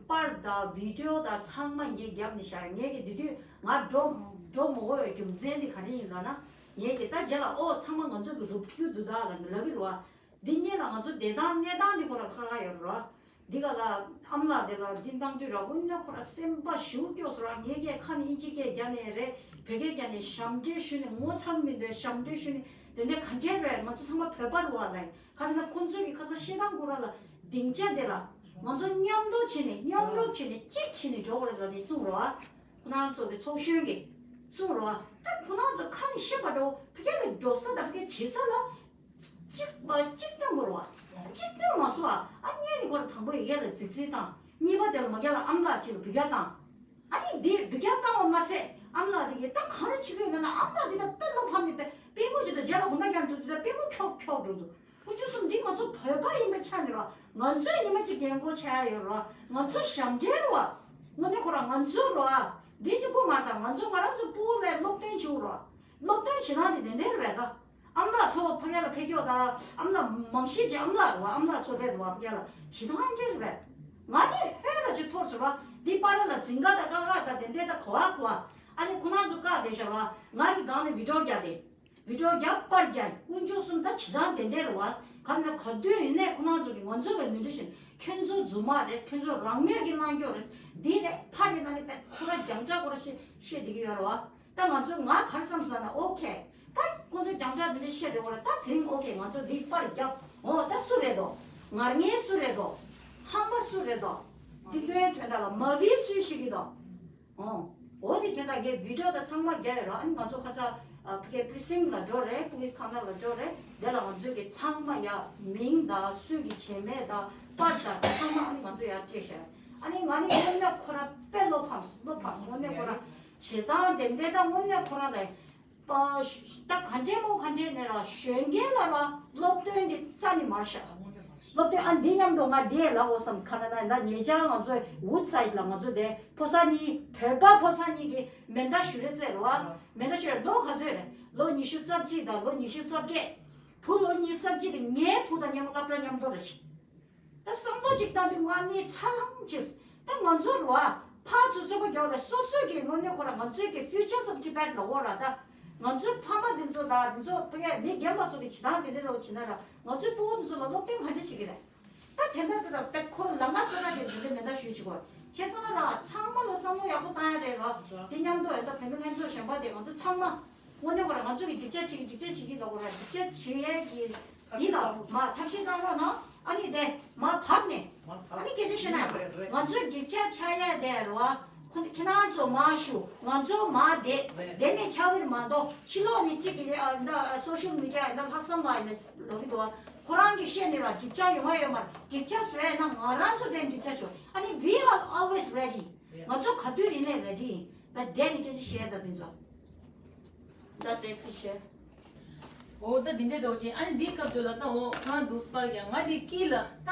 པར་དང་བི་ཌི་ཡོ་དང་ཚང་མ་ངས་བརྒྱབ་ནས་བཞག་ངས་ཀྱི་དེ་དུས་ང་འགྲོ་འགྲོ་མ་དགོས་པའི་རྒྱུ་མཚན་དེ་ག་རེ་ཡིན་ལབ་ན། ངས་ཀྱི་ད་རྗེས་ལ་ཨོ་ཚང་མ་ང་ཚོ་གི་རུབ་ཁྱུ་འདུག་ད་ལ་ལབ་ཀྱི་རོ། འདི་སྔོན་ལ་ང་ཚོ་བསྡད་སྟངས་གནས་སྟངས་འདི་ཁོ་ར་ཁག་ཁག་ཡོད་རོ། འདི་ག་ལ་ཨ་མ་ལགས་དེ་ལ་འདི་གནང་དུས་ར་དངོས་གནས་ཁོ་ར་སེམས་པ་ཞེ་པོ་སྐྱོ་སོང་ར། ངས་ཀྱི་ཁ་ནས་ཨིན་ཇི་སྐད་རྒྱག་ནས་རེད། བོད་སྐད་རྒྱག་ནས་ཞབས་འདྲེན་ཞུ་ནས་ངོ་ཚ་གི་མི་འདུག་ཞབས་འདྲེན་ཞུ་ནས་དེ་འདྲ་ག་འདྲས་རེད། ང་ཚོ་ཚང་མ་བོད་པ་རེད་བ་ལ། ག་རེ་ན་ཁོང་ཚོས་ཀྱི་ཁ་ས་བཤད་སྟངས་ཁོ་ར་ལ་སྡིངས་ཆ་དེ་ལ་ང་ཚོ་མཉམ་དུ་བྱས་ནས་མཉམ་རུབ་བྱས་ནས་གཅིག་བྱས་ནས་འགྲོ་དགོས་རེད་ལ་ནི་གསུངས་རོགས། ཁོ་རང་ཚོ་གི་ཚོགས་གཞོན་གྱིས་གསུངས་རོགས། ད་ཁོ་རང་ཚོ་ཁ་ནས་བཤད་པ་འདྲ་བོ་ཕ་གི་ལ་འགྲོ་ས་དང་ཕ་གི་བྱེད་ས་ལ། གཅིག་པ་གཅིག་སྟོན་དགོས་རེད་བ། གཅིག་སྟོན་མ་སོང་བ། ཨ་གཉིས་ནི་ཁོ་ར་དང་པོ་ཡི་གེ་ལ་རྫིག་རྫིག་བཏང་། གཉིས་པ་དེ་ལ་མ་རྒྱ་ལ་ཨ་མ་ལགས་གཅིག་ལ་འབུད་རྒྱག་བཏང་། ཨ་ནི་འདི་འབུད་རྒྱག་བཏང་བ་མ་ཚད་ཨ་མ་ལགས་དེ་གིས་ད་གང་རེ་བྱེད་ཀྱི་ཡོད་ན་ན་ཨ་མ་ལགས་འདི་ད་དཔེ་བློ་ཕམ་ནི་དཔེ་པུས་མོ་གཅིག་ད་རྒྱ་ལ་གོམ་པ་རྒྱག་འགྲོ་དུས་ད་པུས་མོ་འཁྱོག་འཁྱོག་འགྲོ་འདུག་ཁོ་ཆུ་གསུམ་འདི་ང་ཚོ་བོད་པ་ཡིན་པའི་ཆ་ནས་ར་ང་ཚོས་ཉི་མ་གཅིག་རྒན་གོག་ཆགས་ཡ་ཡོད་ར། ང་ཚོ་ཞབས་འདྲེན་ར། དངོས་གནས་ཁོ་ར་ང་ཚོ་ར། འདི་གཅིག་པོ་མ་རེད། ད་ང་ཚོ་ང་རང་ཚོ་སྤུ་གུ་ལ་སློབ་སྟོན་བྱེད་དགོས་ར། སློབ་སྟོན་བྱེད་སྟངས་དེ་དེ་འདྲ་རེད་པས་ད། ཨ་མ་ལགས་ཚོ་ཕ་གི་ལ་ཕེབས་ཀྱོག་ད། ཨ་མ་ལགས་མང་ཤོས་ཀྱི་ཨ་མ་ལགས་རེད་བ། ཨ་མ་ལགས་ཚོ་སླེབས་རེད་བ་ཕ་གི་ལ། བྱེད་སྟངས་འདི་རེད་པས། ང་ནི་ཧོན་ར་ཅིག་ཐོར་སོང་ར། འདི་པར་ལ་འཛིང་ག་ད་ཀ་ཁ་ད་དེ་འདྲ་ད་གོ་བ་གོ་བ། ཨ་ནི་ཁོ་རང་ཚོ་བཀག་བསྡད་ཤག་ར། ང་གི་སྒང་ནས་བི་ཌི་ཡོ་རྒྱག་རེད། བི་ཌི་ཡོ་རྒྱབ་པར་རྒྱག་དཀོན་མཆོག་གསུམ་ད་བྱེད་སྟངས་དེ་འདྲ་རེད་བ། ག་ནས་ག་དུས་ཡིན་ནའི་ཁོ་རང་ཚོ་གི་ང་ཚོ་ལ་མི་འགྲོ་བཞིན་ཁྱོད་ཚོ་རྫུན་མ་རེད། ཁྱོད་ཚོ་རང་མོས་ཀྱི་གནང་རྒྱུ་རེད། འདི་རེད་ཕ་རེད་ན་ནི་པས་ཁོ་ར་རྒྱང་བསྒྲགས་ཁོ་ར་བཤད་བཤད་བསྡད་ཀྱི་ཡོད་རེད་བ། ད་ང་ཚོ་ང་ག་རེ་བསམ་སོང་ན་ཨོ་ཁེ། ད་ཁོ་ཚོ་རྒྱང་བསྒྲགས་འདི་འདྲ་བཤད་བསྡད་ཡོད་རེད། ད་དེ་རིང་ཨོ་ཁེ་ང་ཚོ་འདི་པར་རྒྱབ། ཨོ་ད་སུ་རེད་དོ། ངར་ངན་སུ་རེད་དོ། ཧམ་པ་སུ་རེད་དོ། འདི་དོན་དོན་དག་ལ་མ་བི་སུས་ཤེས་ཀྱི་དོ། ཨོ། འོ་དེ་དོན་དག་གི་བི་ཌི་ཡོ་དང་ཚང་མ་རྒྱག་ཡོད་ར། ཨ་ནི་ང་ཚོ་ཁ་ས་ཨ་ཕ་གི་པི་རི་སིན་ཊི་ལ་འགྲོ་རེད། པུ་ལིས་ཐང་ན་ལ་འགྲོ་རེད། དེ་ལ་ང་ཚོས་ཀྱི་ཚང་མ་ཡ་མིང་དང་སུས་ཀྱི་བྱས་མེད་དང་པར་དང་ཚང་མ་ཨ་ནི་ང་ཚོ་ཡར་སྤྲད་ཤག་ཨ་ནི་ང་ནི་དངོས་གནས་ཁོ་ར་དཔེ་བློ་ཕམ་སོང་། བློ་ཕམ་སོང་། དངོས་གནས་ཁོ་ར་བྱེད་སྟངས་དེ་འདྲ་ད་དངོས་གནས་ཁོ་ར་ལ་ད་ག་འདྲས་མོ་ག་འདྲས་ནས་ར་གཞོན་སྐྱེས་ལ་ར་སློབ་སྟོན་འདི་རྩ་ནས་མ་རེད་ཤག་སློབ་སྟོན་ཨ་འདི་མཉམ་དུ་ང་འདི་ལ་འོ་བསམ་ཁ་ན་ན་ད་ཉེ་ཆར་ང་ཚོའི་ཝུ་ཌི་སའིཌ་ལ་ང་ཚོ་དེ་ཕོ་གསར་གཉིས་བོད་པ་ཕོ་གསར་གཉིས་ཀྱི་མེ་མདའ་གཞུ་རེས་རྩེད་རེད་བ། མེ་མདའ་གཞུ་རེས་ལོ་ག་ཚོད་རེད། ལོ་ཉི་ཤུ་རྩ་གཅིག་དང་ལོ་ཉི་ཤུ་རྩ་བརྒྱད། བུ་ལོ་ཉི་ཤུ་རྩ་གཅིག་དེ་ངའི་བུ་དང་མཉམ་སློབ་གྲྭ་མཉམ་དུ་རེད་ཤག་ད་བསམ་བློ་ཅིག་བཏང་དུས་ང་ནི་ཚ་ལམ་ཅིག་ད་ང་ཚོ་རེད་བ། ཕར་ཚུར་རྩོད་པ་རྒྱག་ལ་སོ་སོའི་གི་དངོས་གནས་ཁོ་ར་ང་ཚོའི་གི་Futures of Tibet་ལ་འོ་ར། ད་ང་ཚོའི་ཕ་མ་འདི་ཚོ་དང་འདི་ཚོ་ཕ་གིའི་མི་རྒན་པ་ཚོ་གི་བྱེད་སྟངས་དེ་འདྲ་རོ་བྱེད་ན་ར་ང་ཚོའི་ཕྲུ་གུ་འདི་ཚོ་ལ་སློབ་སྟོན་ག་འདྲ་བྱེད་ཀྱི་རེད། ད་དེ་འདྲ་དེ་དང་དཔེ་ཁོ་ར་ལ་ང་ས་ན་དེ་འདི་འདྲ་མེ་མདའ་གཞུ་བྱེད་དགོས་བྱས་ཙང་ན་ར་ཚང་མ་ལ་བསམ་བློ་ཡག་པོ་བཏང་ཡ་རེད་ར། དེ་མཉམ་དུ་ཨེ་ད་བོད་མི་ལྷན་ཚོགས་གཞོན་པ་དེ་ང་ཚོ་ཚང་མ་དངོས་གནས་ཁོ་ར་ང་ཚོ་གི་སྒྲིག་ཆ་བྱེད་ཀྱི་སྒྲིག་ཆ་བྱེད་ཀྱི་ལ་ཁོ་ར་སྒྲིག་ཆ་བྱེད་ཡས་ཀྱི་ འདི་ལ་མ་ཐབས་ཤེས་གནང་རོགས་གནང་། ཨ་ནི་དེ་མ་བབས་ནས་ཨ་ནི་སྐད་ཆ་བཤད་ན་ཡང་། ང་ཚོའི་འགྲིག་ཆ་ཆགས་ཡ་དེ་རེད་བ། ཁོ་ཁྱེད་རང་ཚོ་མ་ཞུ། ང་ཚོ་མ་བསྡད། བསྡད་ནས་ཆགས་ཀྱི་རེད་མ་གཏོགས། ཕྱི་ལོགས་ནས་གཅིག་གིས་ཨ་ད་སོ་ཤལ་མི་ཌི་ཡ་ཡིན་ན་ལྷག་བསམ་ལགས་ཡིན་ན་ལབ་ཀྱི་འདུག་བ། ཁོ་རང་གིས་བཤད་ནས་ར་འགྲིག་ཆ་ཡོང་བ་ཡོད་མ་རེད། འགྲིག་ཆ་བཟོ་ཡ་ན་ང་རང་ཚོ་དེ་འགྲིག་ཆ་བྱོས། ཨ་ནི་we are always ready. ང་ཚོ་ག་དུས་ཡིན་ནའི་རེ་ཌི་ཡིན། ད་བསྡད་ནས་སྐད་ཆ་བཤད་ཡ་ད་དེ་ཚོ། ད་ཟེར་ཁུ་ཤེ། འོ་ད་འདི་འདྲའི་འགྲོ་ཅིང་། ཨ་ནི་འདིའི་སྐབས་དུ་ལ་ད་འོ་ཁང་འདུག་སྤར་ཀྱང་ང་འདི་སྐྱིད་ལ་ད།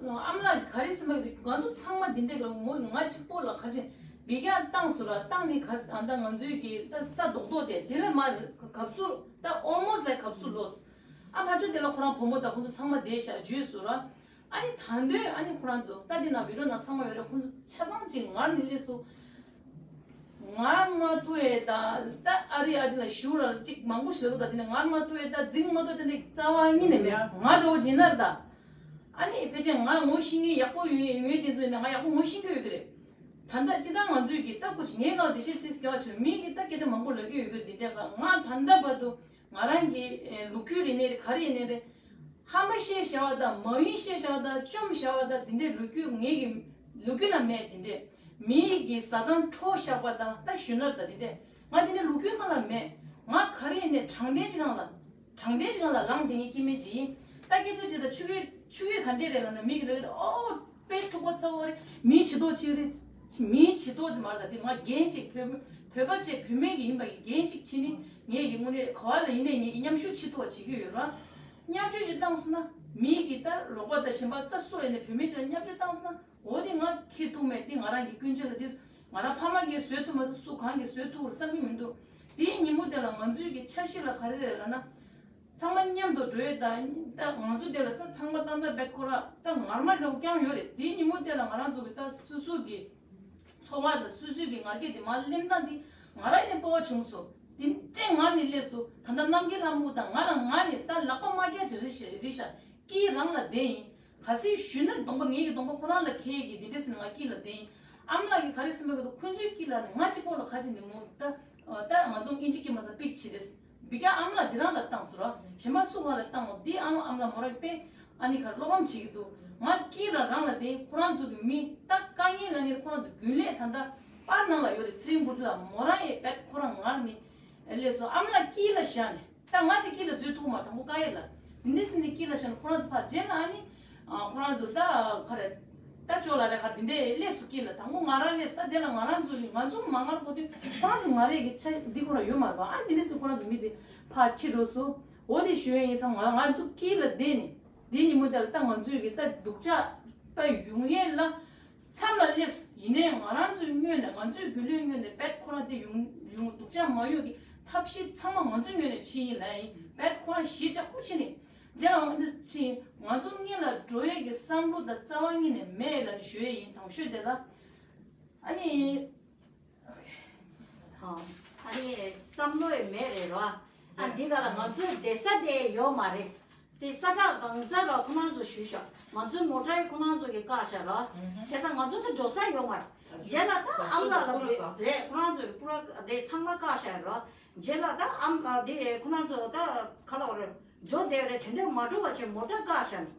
ཨ་མ་ལགས་ཀྱི་ག་རེ་སེམས་པ་ཡོད། ང་ཚོ་ཚང་མ་འདི་འདྲའི་ལ་ངོ་ང་གཅིག་པོ་ལ་ག་ཅིག་བི་ཀྱང་བཏང་སོ་ར། བཏང་ནི་ག་ཨ་ད་ང་ཚོའི་གི་ད་ས་རྡོག་རྡོག་དེ་དེ་ལས་མར་གབ་སུ་ད་almost like གབ་སུ་ལོས། ཨ་ཕ་ཆོས་དེ་ལ་ཁོ་རང་བུ་མོ་དང་ཁོ་ཚོ་ཚང་མ་བསྡད་ཤག་བརྗོད་སོ་ར། ཨ་ནི་ད་འདོད་ཨ་ནི་ཁོ་རང་ཚོ་ད་འདི་ན་བི་ཌིའོ་ན་ཚང་མ་ཡོད་རེད། ཁོ་ཚོ་ཆ་ཚང་ཅིག་ངར་ནི་ལས་སུ། ངར་མ་ཐུ་ཨེ་ད་ད་ཨ་རི་ཨ་རི་ལ་ཞུ་ར་ཅིག་མང་པོ་ཞིག་ལ་ད་དེ་ནས་ངར་མ་ཐུ་ཨེ་ད་འཛིང་མ་ཐུ་དེ་ནས་རྩ་བ་ཉིད་ནས་མེད། ང་འགྲོ་བཞིན་ན་ད། ཨ་ནི་ཕལ་ཆེར་ང་ངོ་ཤེས་མཁན་ཡག་པོ་ཡོད་ཡོད་དེ་ཚོ་ཡིན་ན་ང་ཡག་པོ་ངོ་ཤེས་ཀྱི་ཡོད་ཀྱི་རེད། ད་ལྟ་ཅི་ད་ང་ཚོས་ཀྱི་ད་ཁོ་ཞིག་ངའི་ངག་འགྲེལ་བཤད་ཚིག་སྐྱེ་བ་བྱུང་། མི་གི་ད་སྐད་ཆ་མང་པོ་ལབ་ཀྱི་ཡོད་ཀྱི་རེད། འདི་འདྲ་ང་ད་ལྟ་བར་དུ་ང་རང་གི་ལོ་རྒྱུས་རེད་ནས་རེད། ག་རེ་ཡིན་ནས་རེད། ཧ་མ་ཤེས་བྱ་བ་དང་མ་ཡིན་ཤེས་བྱ་བ་དང་བཅོམ་བྱ་བ་དང་དེ་འདྲའི་ལོ་རྒྱུས་ངེད་ཀྱི་ལོ་རྒྱུས་ན་མེད། དེ་འདྲས་མི་ཡི་གི་བཟའ་ཚང་འཕྲོག་བཞག་པ་དང་ད་གཞོན་ནུ་དང་དེ་འདྲས་ང་དེ་འདྲའི་ལོ་རྒྱུས་སྒང་ལ་མེད། ང་ག་རེ་ཡིན་ནས་དྲང་བདེན་ཅིག་སྒང་ལ་དྲང་བདེན་ཅིག་སྒང་ལ་ལངས་དེ་ངས་སྐྱེ་དམན་ཅིག་ཡིན། ད་སྐད་ཆ་བྱེད་ད་ཆུ་ཁོལ་ཆུ་ཁོལ་ག་འདྲས་རེད་ལབ་ན་མི་གི་ལོ་རྒྱུས་ཨོ་དཔེ་འཁྲུག་པོ་ཚ་བོ་རེད། མིའི་བྱི་དོག་ཅིག་རེད། མིའི་བྱི་དོག་དེ་མ་རེད། ད་དེ་ང་རྒན་ཅིག་བོད་བོད་པ་ཅིག་བོད་སྨན་གྱི་ཡིན་པ་གི་རྒན་ཅིག་ཕྱིན་ནི་ངས་ཀྱི་དངོས་གནས་ག་བ་ལ་ཡིན་ནས་ངས་ཀྱི་མཉམ་ཞུགས་བྱེད་ཐུབ་པ་བྱེད་ཀྱི་ཡོད་ར། མཉམ་སྤྱོད་ཅིག་བཏང་སོང་ན་མི་གི་ད་རོགས་པ་དང་གཞན་པ་སུ་ད་སུ་ཡིན་ནས་བོད་སྨན་ཅིག་ལ་མཉམ་སྤྱོད་བཏང་སོང་ན་འོ་དེ་ང་ཁེ་ཐུག་མེད། དེ་ང་རང་གི་ཀུན་སྤྱོད་ལ་དེ་ང་རང་ཕ་མ་གིས་བཟོས་ཐུབ་མ་སོང་། སུ་གང་གིས་བཟོས་ཐུབ་བསམ་གྱི་མི་འདུག་དེའི་ཉིན་མོ་དེ་ལ་ང་ཚོའི་གི་འཆར་གཞི་ལ་ག་རེ་རེད་ལབ་ན། ཚང་མ་མཉམ་དུ་འགྲོ་ཡས་ད་ད་ང་ཚོ་དེ་ལ་ད་ཚང་མ་ཏག་ཏག་བེད་ཁོ་ར་ད་ངར་མ་འགྲོ་རྐྱང་ཡོད་རེད། དེའི་ཉིན་མོ་དེ་ལ་ང་རང་ཚོ་གི་ད་སུ་སུ་གི་ཚོར་བ་དང་སུ་སུ་གི་ང་རྒྱལ་དེ་མ་སླེབས་སྟངས་དེ་ང་རང་ནས་སྤོབས་པ་བྱུང་སོང་། དེ་འདྲས་ངར་ནས་སླེབས་སོང་། ད་ལྟ་རྣམ་རྒྱལ་ལྷ་མོ་དང་ང་ལ་ང་ནས་ད་ལག་པ་མ་རྒྱག་ཅིག་རེད་ཤག་རེད་ཤག་སྐྱིད་རང་ལ་བསྡད་ཡིན། ག་སྲིད་ཞུས་ན་གདོང་པ་ངེད་ཀྱི་གདོང་པ་ཁོ་རང་ལ་ཁེལ་གི་དེ་འདྲས་ཟེར་ང་སྐྱིད་ལ་བསྡད་ཡིན། ཨ་མ་ལགས་ཀྱིས་ག་རེ་སེམས་པ་གི་འདུག་ཁོ་ཚོའི་སྐྱིད་ལ་ང་གཅིག་པོ་ལ་ཁ་ཕྱེ་ནས་མོ་ད་ད་ང་ཚོ་ཨིན་ཇི་སྐད་མ་ཟ་པིག་བྱེད་རེད། བི་ཀ་ཨ་མ་ལགས་འདི་རང་ལ་བཏང་སོང་ར། གཞན་པ་སུ་གང་ལ་བཏང་བ་སོང་། དེའི་ཨ་མ་ཨ་མ་ལགས་མོ་རང་དཔེ་ཨ་ནི་ཁར་བློ་ཕམ་བྱེད་ཀྱི་འདུག་ང་སྐྱིད་ལ་རང་ལ་བསྡད། ཁོ་རང་ཚོ་གི་མི་ད་དཀའ་ངལ་ལ་ངེད་ཁོ་རང་ཚོ་རྒྱུན་ལས་ད་ད་པར་ནང་ལ་ཡོད་རེད། ཚེ་རིང་བུ་ཁྲིད་ལ་མོ་རང་ཨེ་བེད་ཁོ་རང་ངར་ནས་སླེབས་སོང་། ཨ་མ་ལགས་སྐྱིད་ལ་བཞག་ནས། ད་ང་དེ་སྐྱིད་ལ་འཛུལ་ཐུབ་མ་རེད། དང་པོ་དཀའ་ཡས་ལ་འདི་འདྲ་ཟེར་ནས་སྐྱིད་ལ་བཞག་ནས་ཁོ་རང་ཚོ་ཕར་རྗེས་ལ་ཨ་ནི་ཨ་ཁོ་རང་ཚོ་ད་ག་རེ་ད་ཅོ་ལ་རེ་ཁར་འདི་འདྲས་སླེབས་སོང་། སྐྱིད་ལ་དང་པོ་ང་རང་སླེབས་སོང་། ད་དེ་ལ་ང་རང་ཚོ་རེད། ང་ཚོ་མ་ངར་གོ་དུས་ཁོ་རང་ཚོ་ང་རེ་གི་ཆ་འདི་ཁོ་རང་ཡོད་མ་རེད་པ། ཨ་འདི་འདྲ་ཟེར་ཁོ་རང་ཚོ་མི་དེ་ཕར་ཁྲིད་འགྲོ་སོང་། འོ་དེ་ཞུ་ཡས་ཡིན་ཙང་ང་ང་ཚོ་སྐྱིད་ལ་བསྡད་ནས་དེའི་ཉིན་མོ་དེ་ལ་ད་ང་ཚོས་གི་ད་སྡུག་ཅག་ད་ཡོང་ཡས་ལ། མཚམས་ལ་སླེབས། ཡིན་ནའི་ང་རང་ཚོའི་ངོས་ནས་ང་ཚོའི་རྒྱུས་ལོན་ངོས་ནས་བེད་ཁོ་རང་དེ་ཡོང་ཡོང་སྡུག་ཅག་མ་ཡོང་གི་ཐབས་ཤེས་ཚང་མ་ང་ཚོའི་ངོས་ནས་བྱས་ཡིན་ལབ་ཡིན། བེད་ཁོ་རང་གཞིས་ཆགས་ཀུ་ཕྱིན་ནས་རྗེས་ལ་འོང་དུས་ཕྱིན་ང་ཚོ་སྔོན་ལ་འགྲོ་ཡས་ཀྱི་བསམ་བློ་དང་རྩ་བ་ཉིད་ནས་མེད་ལབ་ནས་ཞུ་ཡས་ཡིན། དང་ཤོས་དེ་ལ་ཨ་ནི། ཨ་ནི་བསམ་བློ་ཡི་མེད་རེད་རོ། ཨ་འདི་ག་ལ་ང་ཚོའི་བསྡད་ས་དེ་ཡོད་མ་རེད། དེ་ས་ཁྲ་གང་ས་རོ་ཁོ་རང་ཚོ་ཞུས་ཤག་ང་ཚོའི་མོ་ཊ་ཡི་ཁོ་རང་ཚོ་གི་བཀག་ཤག་རོ། བྱས་ཙང་ང་ཚོ་དེ་འགྲོ་ས་ཡོད་མ་རེད། རྗེས་ལ་ད་ཨ་མ་ལགས་ལ་རེད། ཁོ་རང་ཚོ་གི་པུ་ར་དེ་ཚང་མ་བཀག་ཤག་རོ། རྗེས་ལ་ད་ཨ་མ་དེ་ཁོ་རང་ཚོ་ད་ག་ལ་བ་རེད། འགྲོ་བསྡད་རེད། དེ་འདྲ་མ་འགྲོ་བ་བྱས་མོ་ཊ་བཀག་ཤག་ནི།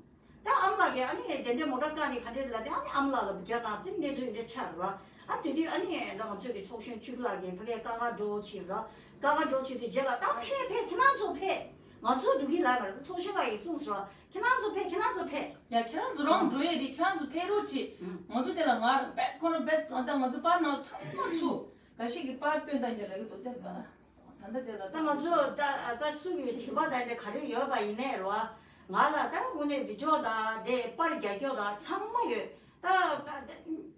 ད་ཨ་མ་ལགས་ཀྱིས་ཨ་ནི་དེ་འདྲའི་མོ་ཊ་བཀག་ནི་ག་འདྲས་ལབ་དེ། ཨ་ནི་ཨ་མ་ལགས་ལ་བརྒྱ་དང་ཙམ་གནས་ཚུལ་འདི་འདྲ་ཆགས་རེད་བ། ཨ་དེ་དུས་ཨ་ནི་ད་ང་ཚོས་ཀྱི་ཚོགས་གཞོན་བཅུ་དགུ་ལགས་ཀྱིས་ཕ་གིར་དཀའ་ངལ་འགྲོ་བྱེད་རེད། དཀའ་ངལ་འགྲོ་བྱེད་དུས་རྗེས་ལ་ད་ཕེབས་ཕེབས་ཁྱེད་རང་ཚོ་ཕེབས། ང་ཚོ་འགྲོ་གི་ལབ་མ་རེད། ཚོགས་གཞོན་ལགས་ཀྱིས་གསུངས་སོང་། ཁྱེད་རང་ཚོ་ཕེབས། ཁྱེད་རང་ཚོ་ཕེབས། ཡ་ཁྱེད་རང་ཚོ་རང་འགྲོ་ཡས་རེད། ཁྱེད་རང་ཚོ་ཕེབས་རོགས་བྱེད། ང་ཚོ་དེ་ལ་ང་རང་བེད་ཁོ་རང་བེད་ད་ང་ཚོ་པར་ནང་ཚང་མ་ཚུགས། འགའ་ཞིག་གིས་པར་སྟོན་དང་ཉེ་ལ་གི་འདུག་སྟེ་ད། ད་ལྟ་དེ་ལ་ད་ང་ཚོ་ད་ད་སུ་གི་དྲི་བ་དང་འདྲ་ག་རེ་ཡོད་པ་ཡིན་ནའི་རོ། ང་ལ་ད་དངོས་གནས་བི་ཌིའོ་དང་དེ་པར་རྒྱག་རྒྱུ་དང་ཚང་མ་ཡོད། ད་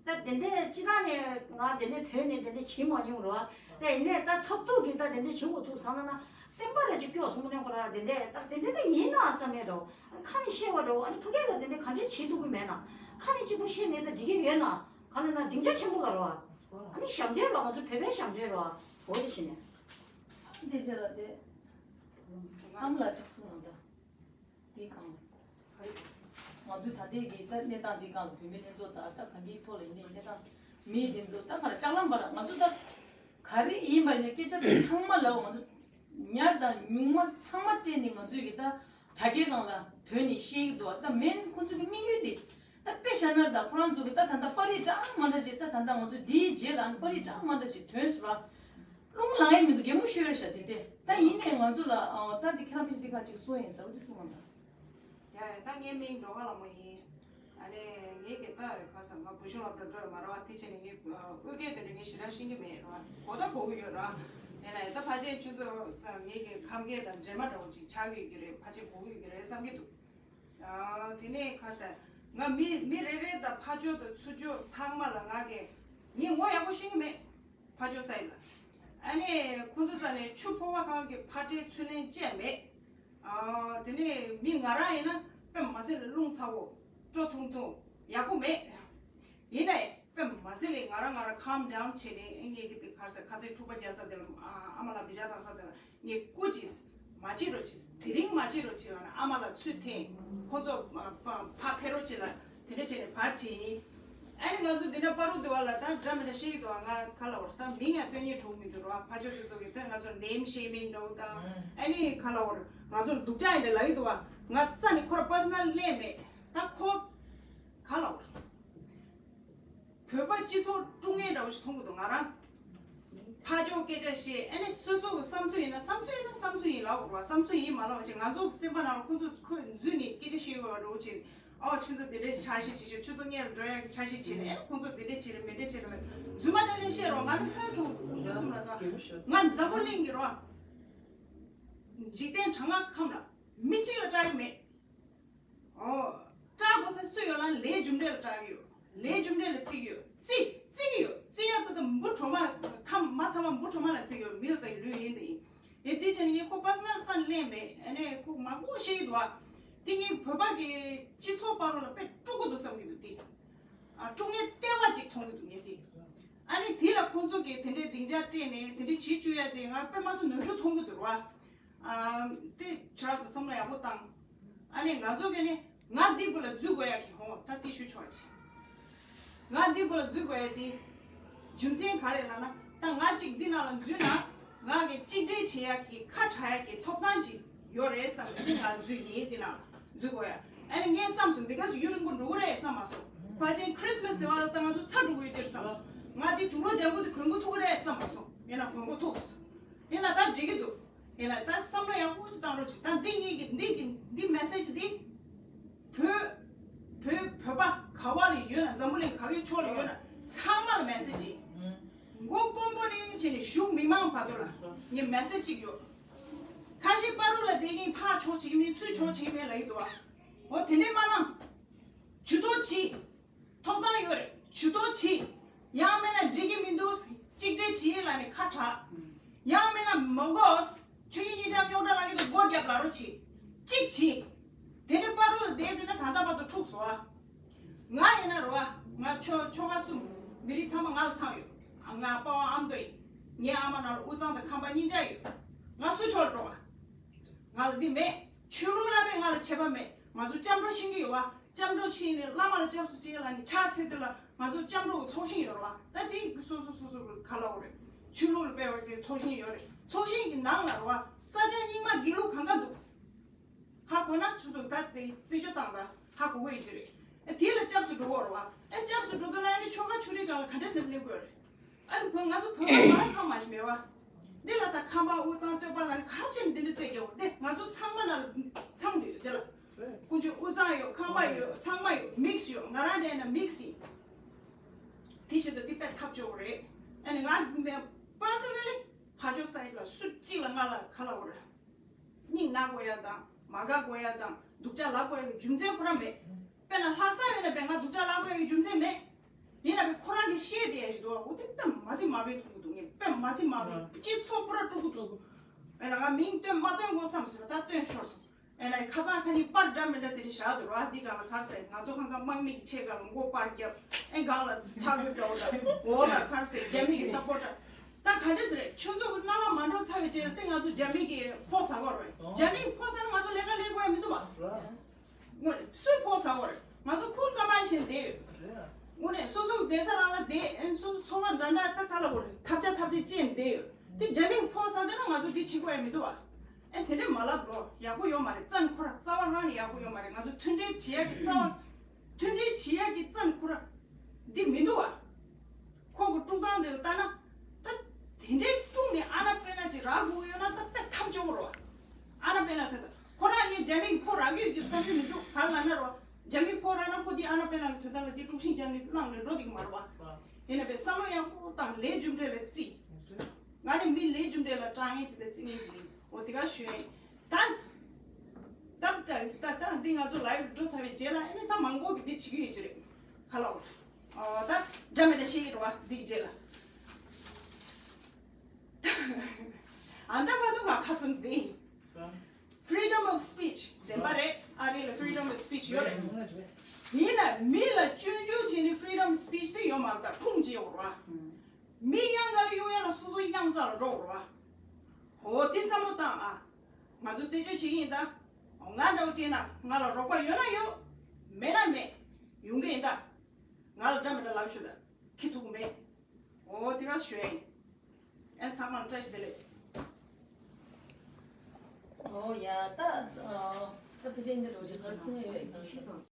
ད་དེ་འདྲས་སྤྱི་བཏང་ནས་ང་དེ་འདྲས་བོད་ནས་དེ་འདྲས་བྱེད་མ་མྱོང་རོ། ད་ཡིན་ནའི་ད་ཐབས་སྡུག་གིས་ད་དེ་འདྲས་བྱེད་དགོས་ཐུག་སོང་ན་ན་སེམས་པ་ར་ཅིག་སྐྱོ་སོང་ནས་ཁོ་ར་དེ་འདྲས་ད་དེ་འདྲས་ད་ཡིན་ན་བསམ་མེད་རོ། ཁ་ནས་བཤད་པ་རོ། ཨ་ནི་ཕ་གི་ལ་དེ་འདྲས་ག་འདྲས་བྱེད་ཐུབ་ཀྱི་མེད་ན། ཁ་ནས་གཅིག་པུ་བཤད་ནས་ད་འགྲིག་གི་ཡོད་ན། ག་ལ་ན་སྡིངས་ཆ་ཆེན་པོ་ལ་རོ། ཨ་ནི་ཞབས་འདྲེན་རོ། ང་ཚོ་བོད་པའི་ཞབས་འདྲེན་རོ། འོ་དེ་བྱས་ནས། ཨ་དེ་བྱས་ལ་དེ། ཨ་མ་ལགས་ཅིག་གསུངས་ན་ད། དེའི་སྒང་། ང་ཚོའི་ད་ལྟའི་གི་ད་གནས་སྟངས་འདིའི་སྒང་ལ་བུད་མེད་ལྷན་ཚོགས་དང་ད་གང་གི་ཐོག་ལ་ཡིན་ནའི་གནས་སྟངས་མི་དེ་ཚོ་ད་ག་རེ་སྐྲག་ལམ་པ་ལ་ང་ཚོ་ད་ག་རེ་ཡིན་པ་ཞིག་སྐད་ཆ་དེ་ཚང་མ་ལབ། ང་ཚོ་ཉག་དང་ཉུང་མ་ཚང་མ་སྤྲད་ནས་ང་ཚོའི་གི་ད། དྲ་རྒྱའི་ནང་ལ་དོན་ནི་ཤེས་ཀྱི་འདུག་ད་མེན་ཁོང་ཚོ་གི་དམིགས་ཡུལ་དེ་ད་དཔེ་བཞག་ན་ད་ཁོ་རང་ཚོ་གི་ད་ད་ལྟ་པར་རིས་འདྲ་མ་འདྲ་ཞིག་ད་ད་ལྟ་ང་ཚོ་འདིའི་རྗེས་ལ་པར་རིས་འདྲ་མ་འདྲ་ཞིག་ཐོན་སོང་ར། རླུང་ལངས་ཡས་མི་འདུག་གད་མོ་ཤོར་ཤག་དེ་འདྲས། ད་ཡིན་ནའི་ང་ཚོ་ལ་ཨ་ད་དེ་ཁྱེད་རང་ཕི་ཤི་དེ་ག་ཅིག་གསུང་ཡིན་ཟེར་བ་ཅིག་གསུང་བ་ད། ཡ་ཡ་ད་ངའི་མིང་འགྲོ་བ་ལ་མོ་ཡིན། ཨ་ནི་ངེད་ཀྱི་ད་ག་ས་ང་བུ་ཆུང་ལ་འགྲོ་འགྲོ་ཡོད་མ་རེད་བ། དེ་བྱས་ནས་ངས་དབུས་སྐད་དེ་འདྲ་ངས་ཞེ་དྲག་ཤེས་ཀྱི་མེད་རེད་བ། གོ་ད་གོ་གི་ཡོད་ར། ཡིན་ན་ཡང་ད་ཕལ་ཆེར་ཁྱོད་ཚོ་ངེད་ཀྱི་ཁམས་སྐད་དང་འདྲེས་མ་འདྲ་བོ་ཅིག་ཆགས་ཀྱི་ཡོད་ཀྱི་རེད། ཕལ་ཆེར་གོ་གི་ཡོད་ཀྱི་རེད་བསམ་གྱི་འདུག་ཨ་དེ་ནས་ཁ་ས་ང་མི་མི་རེ་རེ་དང་ཕ་ཇོ་དང་ཚུར་ཇོ་ཚང་མ་ལ་ང་གི་ངས་ངོ་ཡག་པོ་ཤེས་ཀྱི་མེད། ཕ་ཇོ་ས་ཡི་ལ། ཨ་ནི་ཁོ་ཚོ་ས་ནས་ཆུ་ཕོར་པ་གང་གི་ཕ་ཁྲའི་ཚུར་ལེན་བཅད་མེད། ཨ་དེ་ནས་མི་ང་རང་ཡིན་ན་དཔེ་མ་སྲིད་ལ་རླུང་ཚ་བོ་སྤྲོ་ཐུང་ཐུང་ཡག་པོ་མེད། ཡིན་ནའི་དཔེ་མ་སྲིད་ལ་ང་རང་ང་རང་calm down་བྱས་ནས་ཨེ་ངེད་ཀྱི་དེ་གར་ས་ཁ་ཚའི་འཁྲུག་པ་རྒྱག་ས་དེ་ལ་ཨ་ཨ་མ་ལ་བི་ཇ་བཏང་ས་དེ་ལ་ངས་སྐུ་མཁྱེན། མ་བྱེད་རོགས་བྱེད། དེ་རིང་མ་བྱེད་རོགས་བྱེད་ལ་ན་ཨ་མ་ལ་ཚུར་འཐེན། ཁོ་ཚོ་ཕ་ཕ་ཕ་ཕེབས་རོགས་བྱེད་ལ་དེ་འདྲ་བྱས་ནས་བར་བྱེད་ཡིན། ཨ་ནི་ང་ཚོ་འདི་འདྲ་པ་རུ་འདི་བ་ལ་ད་འདྲ་མི་འདྲ་ཤེས་ཀྱི་འདུག་ང་ག་ལ་བར་ད་མིང་ཡང་སྟོན་ཉེས་གྲོགས་མི་འདུག་རོགས་ཕ་ཆོས་དེ་ཚོ་གི་ད་ང་ཚོ་name shaming་འདྲ་བོ་དང་ཨ་ནི་ག་ལ་བར་ང་ཚོ་སྡུག་ཅག་ཡིན་འདྲ་ལ་ཡི་འདུག་བ། ང་རྩ་ནས་ཁོ་ར་personal་ལས་མེད། ད་ཁོ་ག་ལ་བར་བོད་པ་སྤྱི་ཚོགས་དཀྲུག་ངན་འདྲ་བོ་ཞིག་མཐོང་གི་འདུག་ང་རང་། ཕ་ཇོ་སྐད་ཆ་བཤད་ཨ་ནི་སོ་སོ་གི་བསམ་ཚུལ་ཡིན་ན་བསམ་ཚུལ་ཡིན་ན་བསམ་ཚུལ་ཡིན་ལབ་དགོས་རེད་བ། བསམ་ཚུལ་ཡིན་མ་ལབ་པ་བྱས་ང་ཚོ་གི་སེམས་པ་ནང་ལ་ཁོ་ཚོ་ཁོས་འཛུལ་ནས་སྐད་ཆ་བཤད་དགོས་པ་འདྲ་བོ་བྱས་ཨོ་ཁྱོད་ཚོ་དེ་འདྲའི་འཆར་གཞི་བྱེད་ཤེས་ཁྱོད་ཚོ་སྔོན་ལ་འགྲོ་ཡག་གི་འཆར་གཞི་བྱེད་ནས་ཨ་ནི་ཁོ་ཚོ་དེ་འདྲ་བྱེད་རེད་མི་འདྲ་བྱེད་རེད་ལབ་རྫུན་མ་ཆ་ཆ་བཤད་རོགས་ང་ནི་ཧོན་ཐུག་འདུག་གསུམ་ལ་ད་ང་འཛམ་བུ་གླིང་གི་རོགས་འཇིག་རྟེན་གྲང་ངར་ཁམས་ལ་མི་གཅིག་ལ་སྐྲག་གི་མེད། ཨོ། སྐྲག་དགོས་ས་སུ་ཡོད་ལ་ལས་རྒྱུ་འབྲས་ལ་སྐྲག་གི་ཡོད། ལས་རྒྱུ་འབྲས་ལ་བརྩི་གི་ཡོད། བརྩི་བརྩི་གི་ཡོད། བརྩི་ཡ་ད་ད་འབུ་གྲོག་མ་ཐམ་མ་ཐམ་མ་འབུ་གྲོག་མ་ལ་བརྩི་གི་ཡོད་མི་ལ་ད་ཡི་ལུས་ཡིན་ད་ཡིན། ཡ་དེ་བྱས་ནས་ངས་ཁོ་པ་སི་ནལ་རྩ་ནས་ལེན་མེད་ཨ་ནས་ཁོ་མང་པོ་བཤད་ཀྱི་འདུག་བ། དེ་ངས་བོད་པ་གི་སྤྱི་ཚོགས་བར་ལ་དཔེ་དཀྲུག་གི་འདུག་བསམ་གྱི་འདུག་དེ། ཨ་དཀྲུག་ངན་ལྟེ་བ་ཅིག་མཐོང་གི་འདུག་ངས་དེ། ཨ་ནི་དེ་ལ་ཁོང་ཚོ་གིས་དེ་འདྲའི་སྡིངས་ཆ་སྤྲད་ནས་དེ་འདྲའི་བྱེད་བཅུག་ཡ་དེ་ང་དཔེ་མ་སྲིད་ནོར་འཁྲུལ་མཐོང་གི་འདུག་བ། ཨ་དེ་ཁྱོད་རང་ཚོ་བསམ་བློ་ཡག་པོ་བཏང་། ཨ་ནི་ང་ཚོ་གི་ནི་ང་འདི་བུ་ལ་འཛུལ་དགོས་ཡ་གི་ཧོ་ད་དེ་ཞུ་ཆོག་ཅིག་ང་འདི་བུ་ལ་འཛུལ་དགོས་ཡ་དེ་རྒྱུ་མཚན་ག་རེ་ལབ་ན་ད་ང་གཅིག་འདི་ནང་ལ་འཛུལ་ན་ང་གི་གཅིག་སྒྲིལ་བྱེད་ཡ་གི་ཁ་གྲག་ཡ་གི་ཐོབ་ཐང་ཅིག་ཡོད་རེད་བསམ་ནས་ང་འཛུལ་ཡིན་འདི་ནང་ལ་འཛུལ་དགོས་ཡ། ཨ་ནི་ངས་བསམ་སོང་འདི་ག་སུ་ཡུན་རིང་པོ་འགྲོ་གི་རེད་བསམ་མ་སོང་། ཕལ་ཆེར་Christmas་དེ་བ་ལ་ད་ང་ཚོ་ཚ་འགྲོ་གི་ཡོད་ཅེས་བསམ་སོང་། ང་འདི་དུག་ལོག་ལྗང་ཁུ་དེ་གོན་གི་ཐུག་གི་རེད་བསམ་མ་སོང་། ཡིན་ན་གོན་གི་ཐུག་སོང་། ཡིན་ན་ད་འགྲིག་གི་འདུག་ཡིན་ན་ད་བསམ་བློ་ཡག་པོ་ཅིག་བཏང་རོགས་ཅིག་ད་འདི་ངེད་ཀྱི་འདི་གི་འདི་message་འདི་བོད་བོད་བོད་པ་ག་བ་ལ་ཡོད་ན་འཛམ་བུ་གླིང་ག་གི་ཕྱོགས་ལ་ཡོད་ན་ཚང་མ་ལ་message་ཡིན། མགོ་དཔོན་པོ་ནས་བྱས་ནས་གཞུང་མི་མང་བར་དུ་ལ་ངས་message་ཅིག་ཡོད། ཁ་ཤས་པ་རུ་ལ་བསྡད་མཁན་ཕར་ཕྱོགས་བྱེད་ཀྱི་མིན་ཚུར་ཕྱོགས་བྱེད་ཀྱི་མིན་ལབ་ཀྱི་འདུག་བ། འོ་དེ་འདྲས་མ་གནང་། ཇུས་གཏོགས་བྱེད། ཐོབ་ཐང་ཡོད་རེད་ཇུས་གཏོགས་བྱེད། ཡང་མིན་ན་འགྲིག་གི་མི་འདུག་གཅིག་སྒྲིལ་བྱེད་ལབ་ནས་ཁ་གྲག་ཡང་མིན་ན་མི་དགོས། ཆོས་ཉིད་གཉིས་ཆར་རྙོག་དྲ་ལ་གི་དུ་སྒོ་རྒྱབ་ལ་རོ་བྱེད། གཅིག་བྱེད། དེ་ནི་པ་རུ་ལ་བསྡད་དེ་ན་ད་ལྟ་བར་དུ་འཁྲུག་སོང་ཨ། ང་ཡིན་ན་རོ་ཨ། ང་ཆོ་ཆོ་ག་གསུམ། མི་རིགས་ཚང་མ་ང་ལ་ཚང་ཡོད། ང་པ་ཝང་ཨ་མདོ་ཡིན། ངའི་ཨ་མ་ནང་ལ་དབུས་གཙང་དང་ཁམས་པ་གཉིས་ཆ་ཡོད། ང་སུ་ཕྱོགས་ལ་འགྲོ་བ། ང་ལ་འདི་མེད། ཆོས་ལུགས་ལ་བས་ང་ལ་ཁྱད་པར་མེད། ང་ཚོ་སྐྱབས་འགྲོ་ཤེས་ཀྱི་ཡོད་བ། སྐྱབས་འགྲོ་ཤེས་ནས་བླ་མ་ལ་སྐྱབས་སུ་མཆི་ལབ་ནས་ཕྱག་འཚལ་དུས་ལ་ང་ཚོ་སྐྱབས་འགྲོ་གི་ཚོགས་ཞིང་ཡོད་རེད་བ། ད་དེ་སོ་སོ་སོ་སོ་གི་ག་ལ་འོ་རེད། ཆོས་ལུགས་ལ་དཔེ་བ་གི་ཚོགས་ཞིང་ཡོད་རེད། ཚོགས་ཞིང་གི་ནང་ལ་རེད་བ། ས་ཆ་རྙིང་མ་དགེ་ལུགས་གང་ག་འདུག་ཧ་གོ་ན་ཁྱོད་ཚོ་ད་དེ་རྩིས་སྤྱོད་བཏང་ད་ཧ་གོ་གི་ཡོད་ཀྱི་རེད། ཨེ་དེ་ལ་སྐྱབས་སུ་འགྲོ་གི་རེད་བ། ཨེ་སྐྱབས་སུ་འགྲོ་དུས་ལ་ཨ་ནི་ཆོ་ག་ཆོས་རིག་སྒང་ལ་ག་འདྲ་ཟེར་སླེབས་དགོས་རེད། ཨ་ནི་བོད་ང་ཚོ་བོད་པ་མ་ཁག་མ་ཞིག་མེད་བ། འདི་ལ་ད་ཁམས་པ་དབུས་གཙང་སྟོད་པ་ལ་ནི་ག་ཅིག་འདི་འདྲ་བརྩད་རྒྱག་འོ་དེ་ང་ཚོ་ཚང་མ་ལ་ཚང་འདི་ཡོད་དེ་ལ། ཀུན་སྤྱོད་དབུས་གཙང་ཡོད་ཁམས་པ་ཡོད་ཚང་མ་ཡོད་mix་ཡོད་ང་རང་འདྲ་ན་mix་ཡིན། དེ་བྱེད་དུ་འདི་དཔེ་ཐབས་སྐྱོ་བོ་རེད། ཨ་ནི་ང་personally་ཕ་ཇོ་ས་ཡི་ལ་སུ་གཅིག་ལ་ང་ལ་ག་ལ་བོ་རེད། སྙིང་ན་དགོས་ཡ་དང་མ་དགའ་དགོས་ཡ་དང་སྡུག་ཅག་ལབ་དགོས་ཡ་གི་རྒྱུ་མཚན་ཁོ་རང་མེད། དཔེར་ན་ལྷག་བསམ་ཡོད་ན་དཔེ་ང་སྡུག་ཅག་ལབ་དགོས་ཡ་གི་རྒྱུ་མཚན་མེད། ཡིན་ན་དཔེ་ཁོ་རང་གི་ཤེས་དེ་ཡ་ཞིག་འདུག་བ། འོ་དེ་དཔེ་མ་སྲིད་མ་བས་མཐོང་གི་འདུག་ངས་དཔེ་མ་སྲིད་མ་བས་སྤྱི་ཚོགས་པུ་ར་དཀྲུག་གི་འདུག་ཨེ་ན་ང་མིང་སྟོན་མ་སྟོན་དགོས་བསམ་ཟེར་ད་སྟོན་ཤོར་སོང་། ཨེ་ན་ཁ་སང་ཁ་ཉིན་པར་འདྲ་མི་འདྲ་དེ་རིང་བཞག་འདུག་ར་འདི་སྒང་ལ་གར་ཟེར་ང་ཚོ་ཁང་ཁ་དམག་མི་གི་ཆེད་སྒང་ལ་མགོ་པར་རྒྱབ་ཨེ་སྒང་ལ་ཚགས་ཚུད་འདྲ་བོ་འདྲ་འོ་ལ་གར་ཟེར་རྒྱ་མི་གི་སབ་པོར་ཊར་ད་ག་འདྲ་ཟེར་རེད། ཁྱོད་ཚོ་གི་རྣ་བ་མ་འགྲོ་ཚར་བའི་རྗེས་ལ་དེ་ང་ཚོ་རྒྱ་མི་གི་ཕོགས་ཟ་གོ་རེད། རྒྱ་མི་གི་ཕོགས་ཟ་ན་ང་ཚོ་ལས་ཀ་ལས་དགོས་ཡ་མི་འདུག་བ། དངོས་གནས་སུས་ཕོགས་ཟ་གོ་རེད། ང་ཚོ་ཁུར་ཀ་མ་བཞིན་བསྡད་ཡོད། དངོས་གནས་སོ་སོ་གི་བསྡད་ས་རང་ལ་བསྡད་ཨེ་སོ་སོ་འཚོ་བ་འདྲ་འདྲ་ད་ག་ལ་གོ་རེད། ཐབས་ཆག་ཐབས་ཆག་ཅན་བསྡད་ཡོད། དེ་རྒྱ་མི་གི་ཕོགས་ཟ་བསྡད་ན་ང་ཚོ་འདི་བྱེད་དགོས་ཡ་མི་འདུག་བ། ཨེ་དེ་འདྲས་མ་ལབ་ལོ། ཡག་པོ་ཡོད་མ་རེད། བཙན་ཁོ་ར་རྩ་བ་རང་ནས་ཡག་པོ་ཡོད་མ་རེད། ང་ཚོ་མཐུན་འབྲེལ་བྱེད་ཡག་གི་རྩ་བ། མཐུན་འབྲེལ་བྱེད་ཡག་གི་བཙན་ཁོ་ར་འདི་མི་འདུག་བ། ཁོང་གི་དཀྲུག་སྟངས་དེ་ལ་ལྟ་ན། ད་དེ་འདྲའི་དཀྲུག་ནས་ཨ་ན་པེ་ན་ཅིག་རག་དགོས་ཡོད་ན་ད་དཔེ་ཐབས་སྐྱོ་བོ་རེད་བ། ཨ་ན་པེ་ན་དེ་ད་ཁོ་རང་ངས་རྒྱ་མི་གི་ཕོ་རག་གི་ཡོད་ཀྱི་བསམ་གྱི་མི་འདུག་ག་རེ་ལབ་ན་རེད་བ། རྒྱ་མི་ཕོ་རག་ན་ཁོ་དེ་ཨ་ན་པེ་ན་གི་དོན་དག་ལ་དེ་དཀྲུག་ཤིང་རྒྱག་ནས་བླངས་ནས་འགྲོ་བསྡད་ཀྱི་མ་རེད་བ། ཡིན་ན་པའི་བསམ་བློ་ཡག་པོ་བཏང་། ལས་རྒྱུ་འབྲས་ལ་བརྩི། ང་ནི་མི་ལས་རྒྱུ་འབྲས་ལ་དྲང་ངེས་ཅིག་ལ་བརྩི་ངེས་ཅིག་ཡིན། འོ་དེ་ག་ཞུ་ཡིན། ད་ད་ད་ད་ད་འདི་ང་ཚོ་ལའིབ་འགྲོ་ཚར་བའི་རྗེས་ལ་ཨ་ནི་ད་མང་པོ་གི་འདི་བྱེད་ཀྱི་ཡོད་ཀྱི་རེད། ཁ་ལོ། ཨོ་ད་འདྲ་མི་འདྲ་བཤད་ཀྱི་རེད་བ་འདི་གི་རྗེས་ལ། ཨ་ད་ཁ་ཐུག་ང་ཁ་ཚོན་འདི། Freedom of speech བདེན་པ་རེད། ཨ་རི་ལ་freedom of speech ཡོད་རེད། ཡིན་ན་མི་ལ་སྐྱོན་བརྗོད་བྱེད་ནི་freedom of speech དེ་ཡོད་མ་རེད། ད་ཁུངས་བྱེད་ཡོད་རེད་བ། མི་གཡང་ག་ལ་གཡུག་ཡ་ལ་སོ་སོ་གཡང་རྩ་ལ་འགྲོ་དགོས་རེད་བ། འོ་དེ་བསམ་བློ་བཏང་ཨ། ང་ཚོ་རྩད་གཅོད་བྱེད་ཀྱི་ཡིན་ད། ང་འདྲ་བོ་བྱས་ན་ང་ལ་རོགས་པ་ཡོད་ན་ཡོད། མེད་ན་མེད། ཡོང་གི་ཡིན་ད། ང་ལ་འདྲ་མི་འདྲ་ལབ་ཤོག་ད། ཁྱི་ཐུག་མེད། འོ་དེ་ག་ཞུ་ཡ་ཡིན། ཨེ་ཚང་མ་བཀྲ་ཤིས་བདེ་ལེགས། ཨོ་ཡ་ད། ད་ཕལ་ཆེར་འདི་ལོ་རྒྱུས་ག་སུ་ཡོད་ཡིན་ན།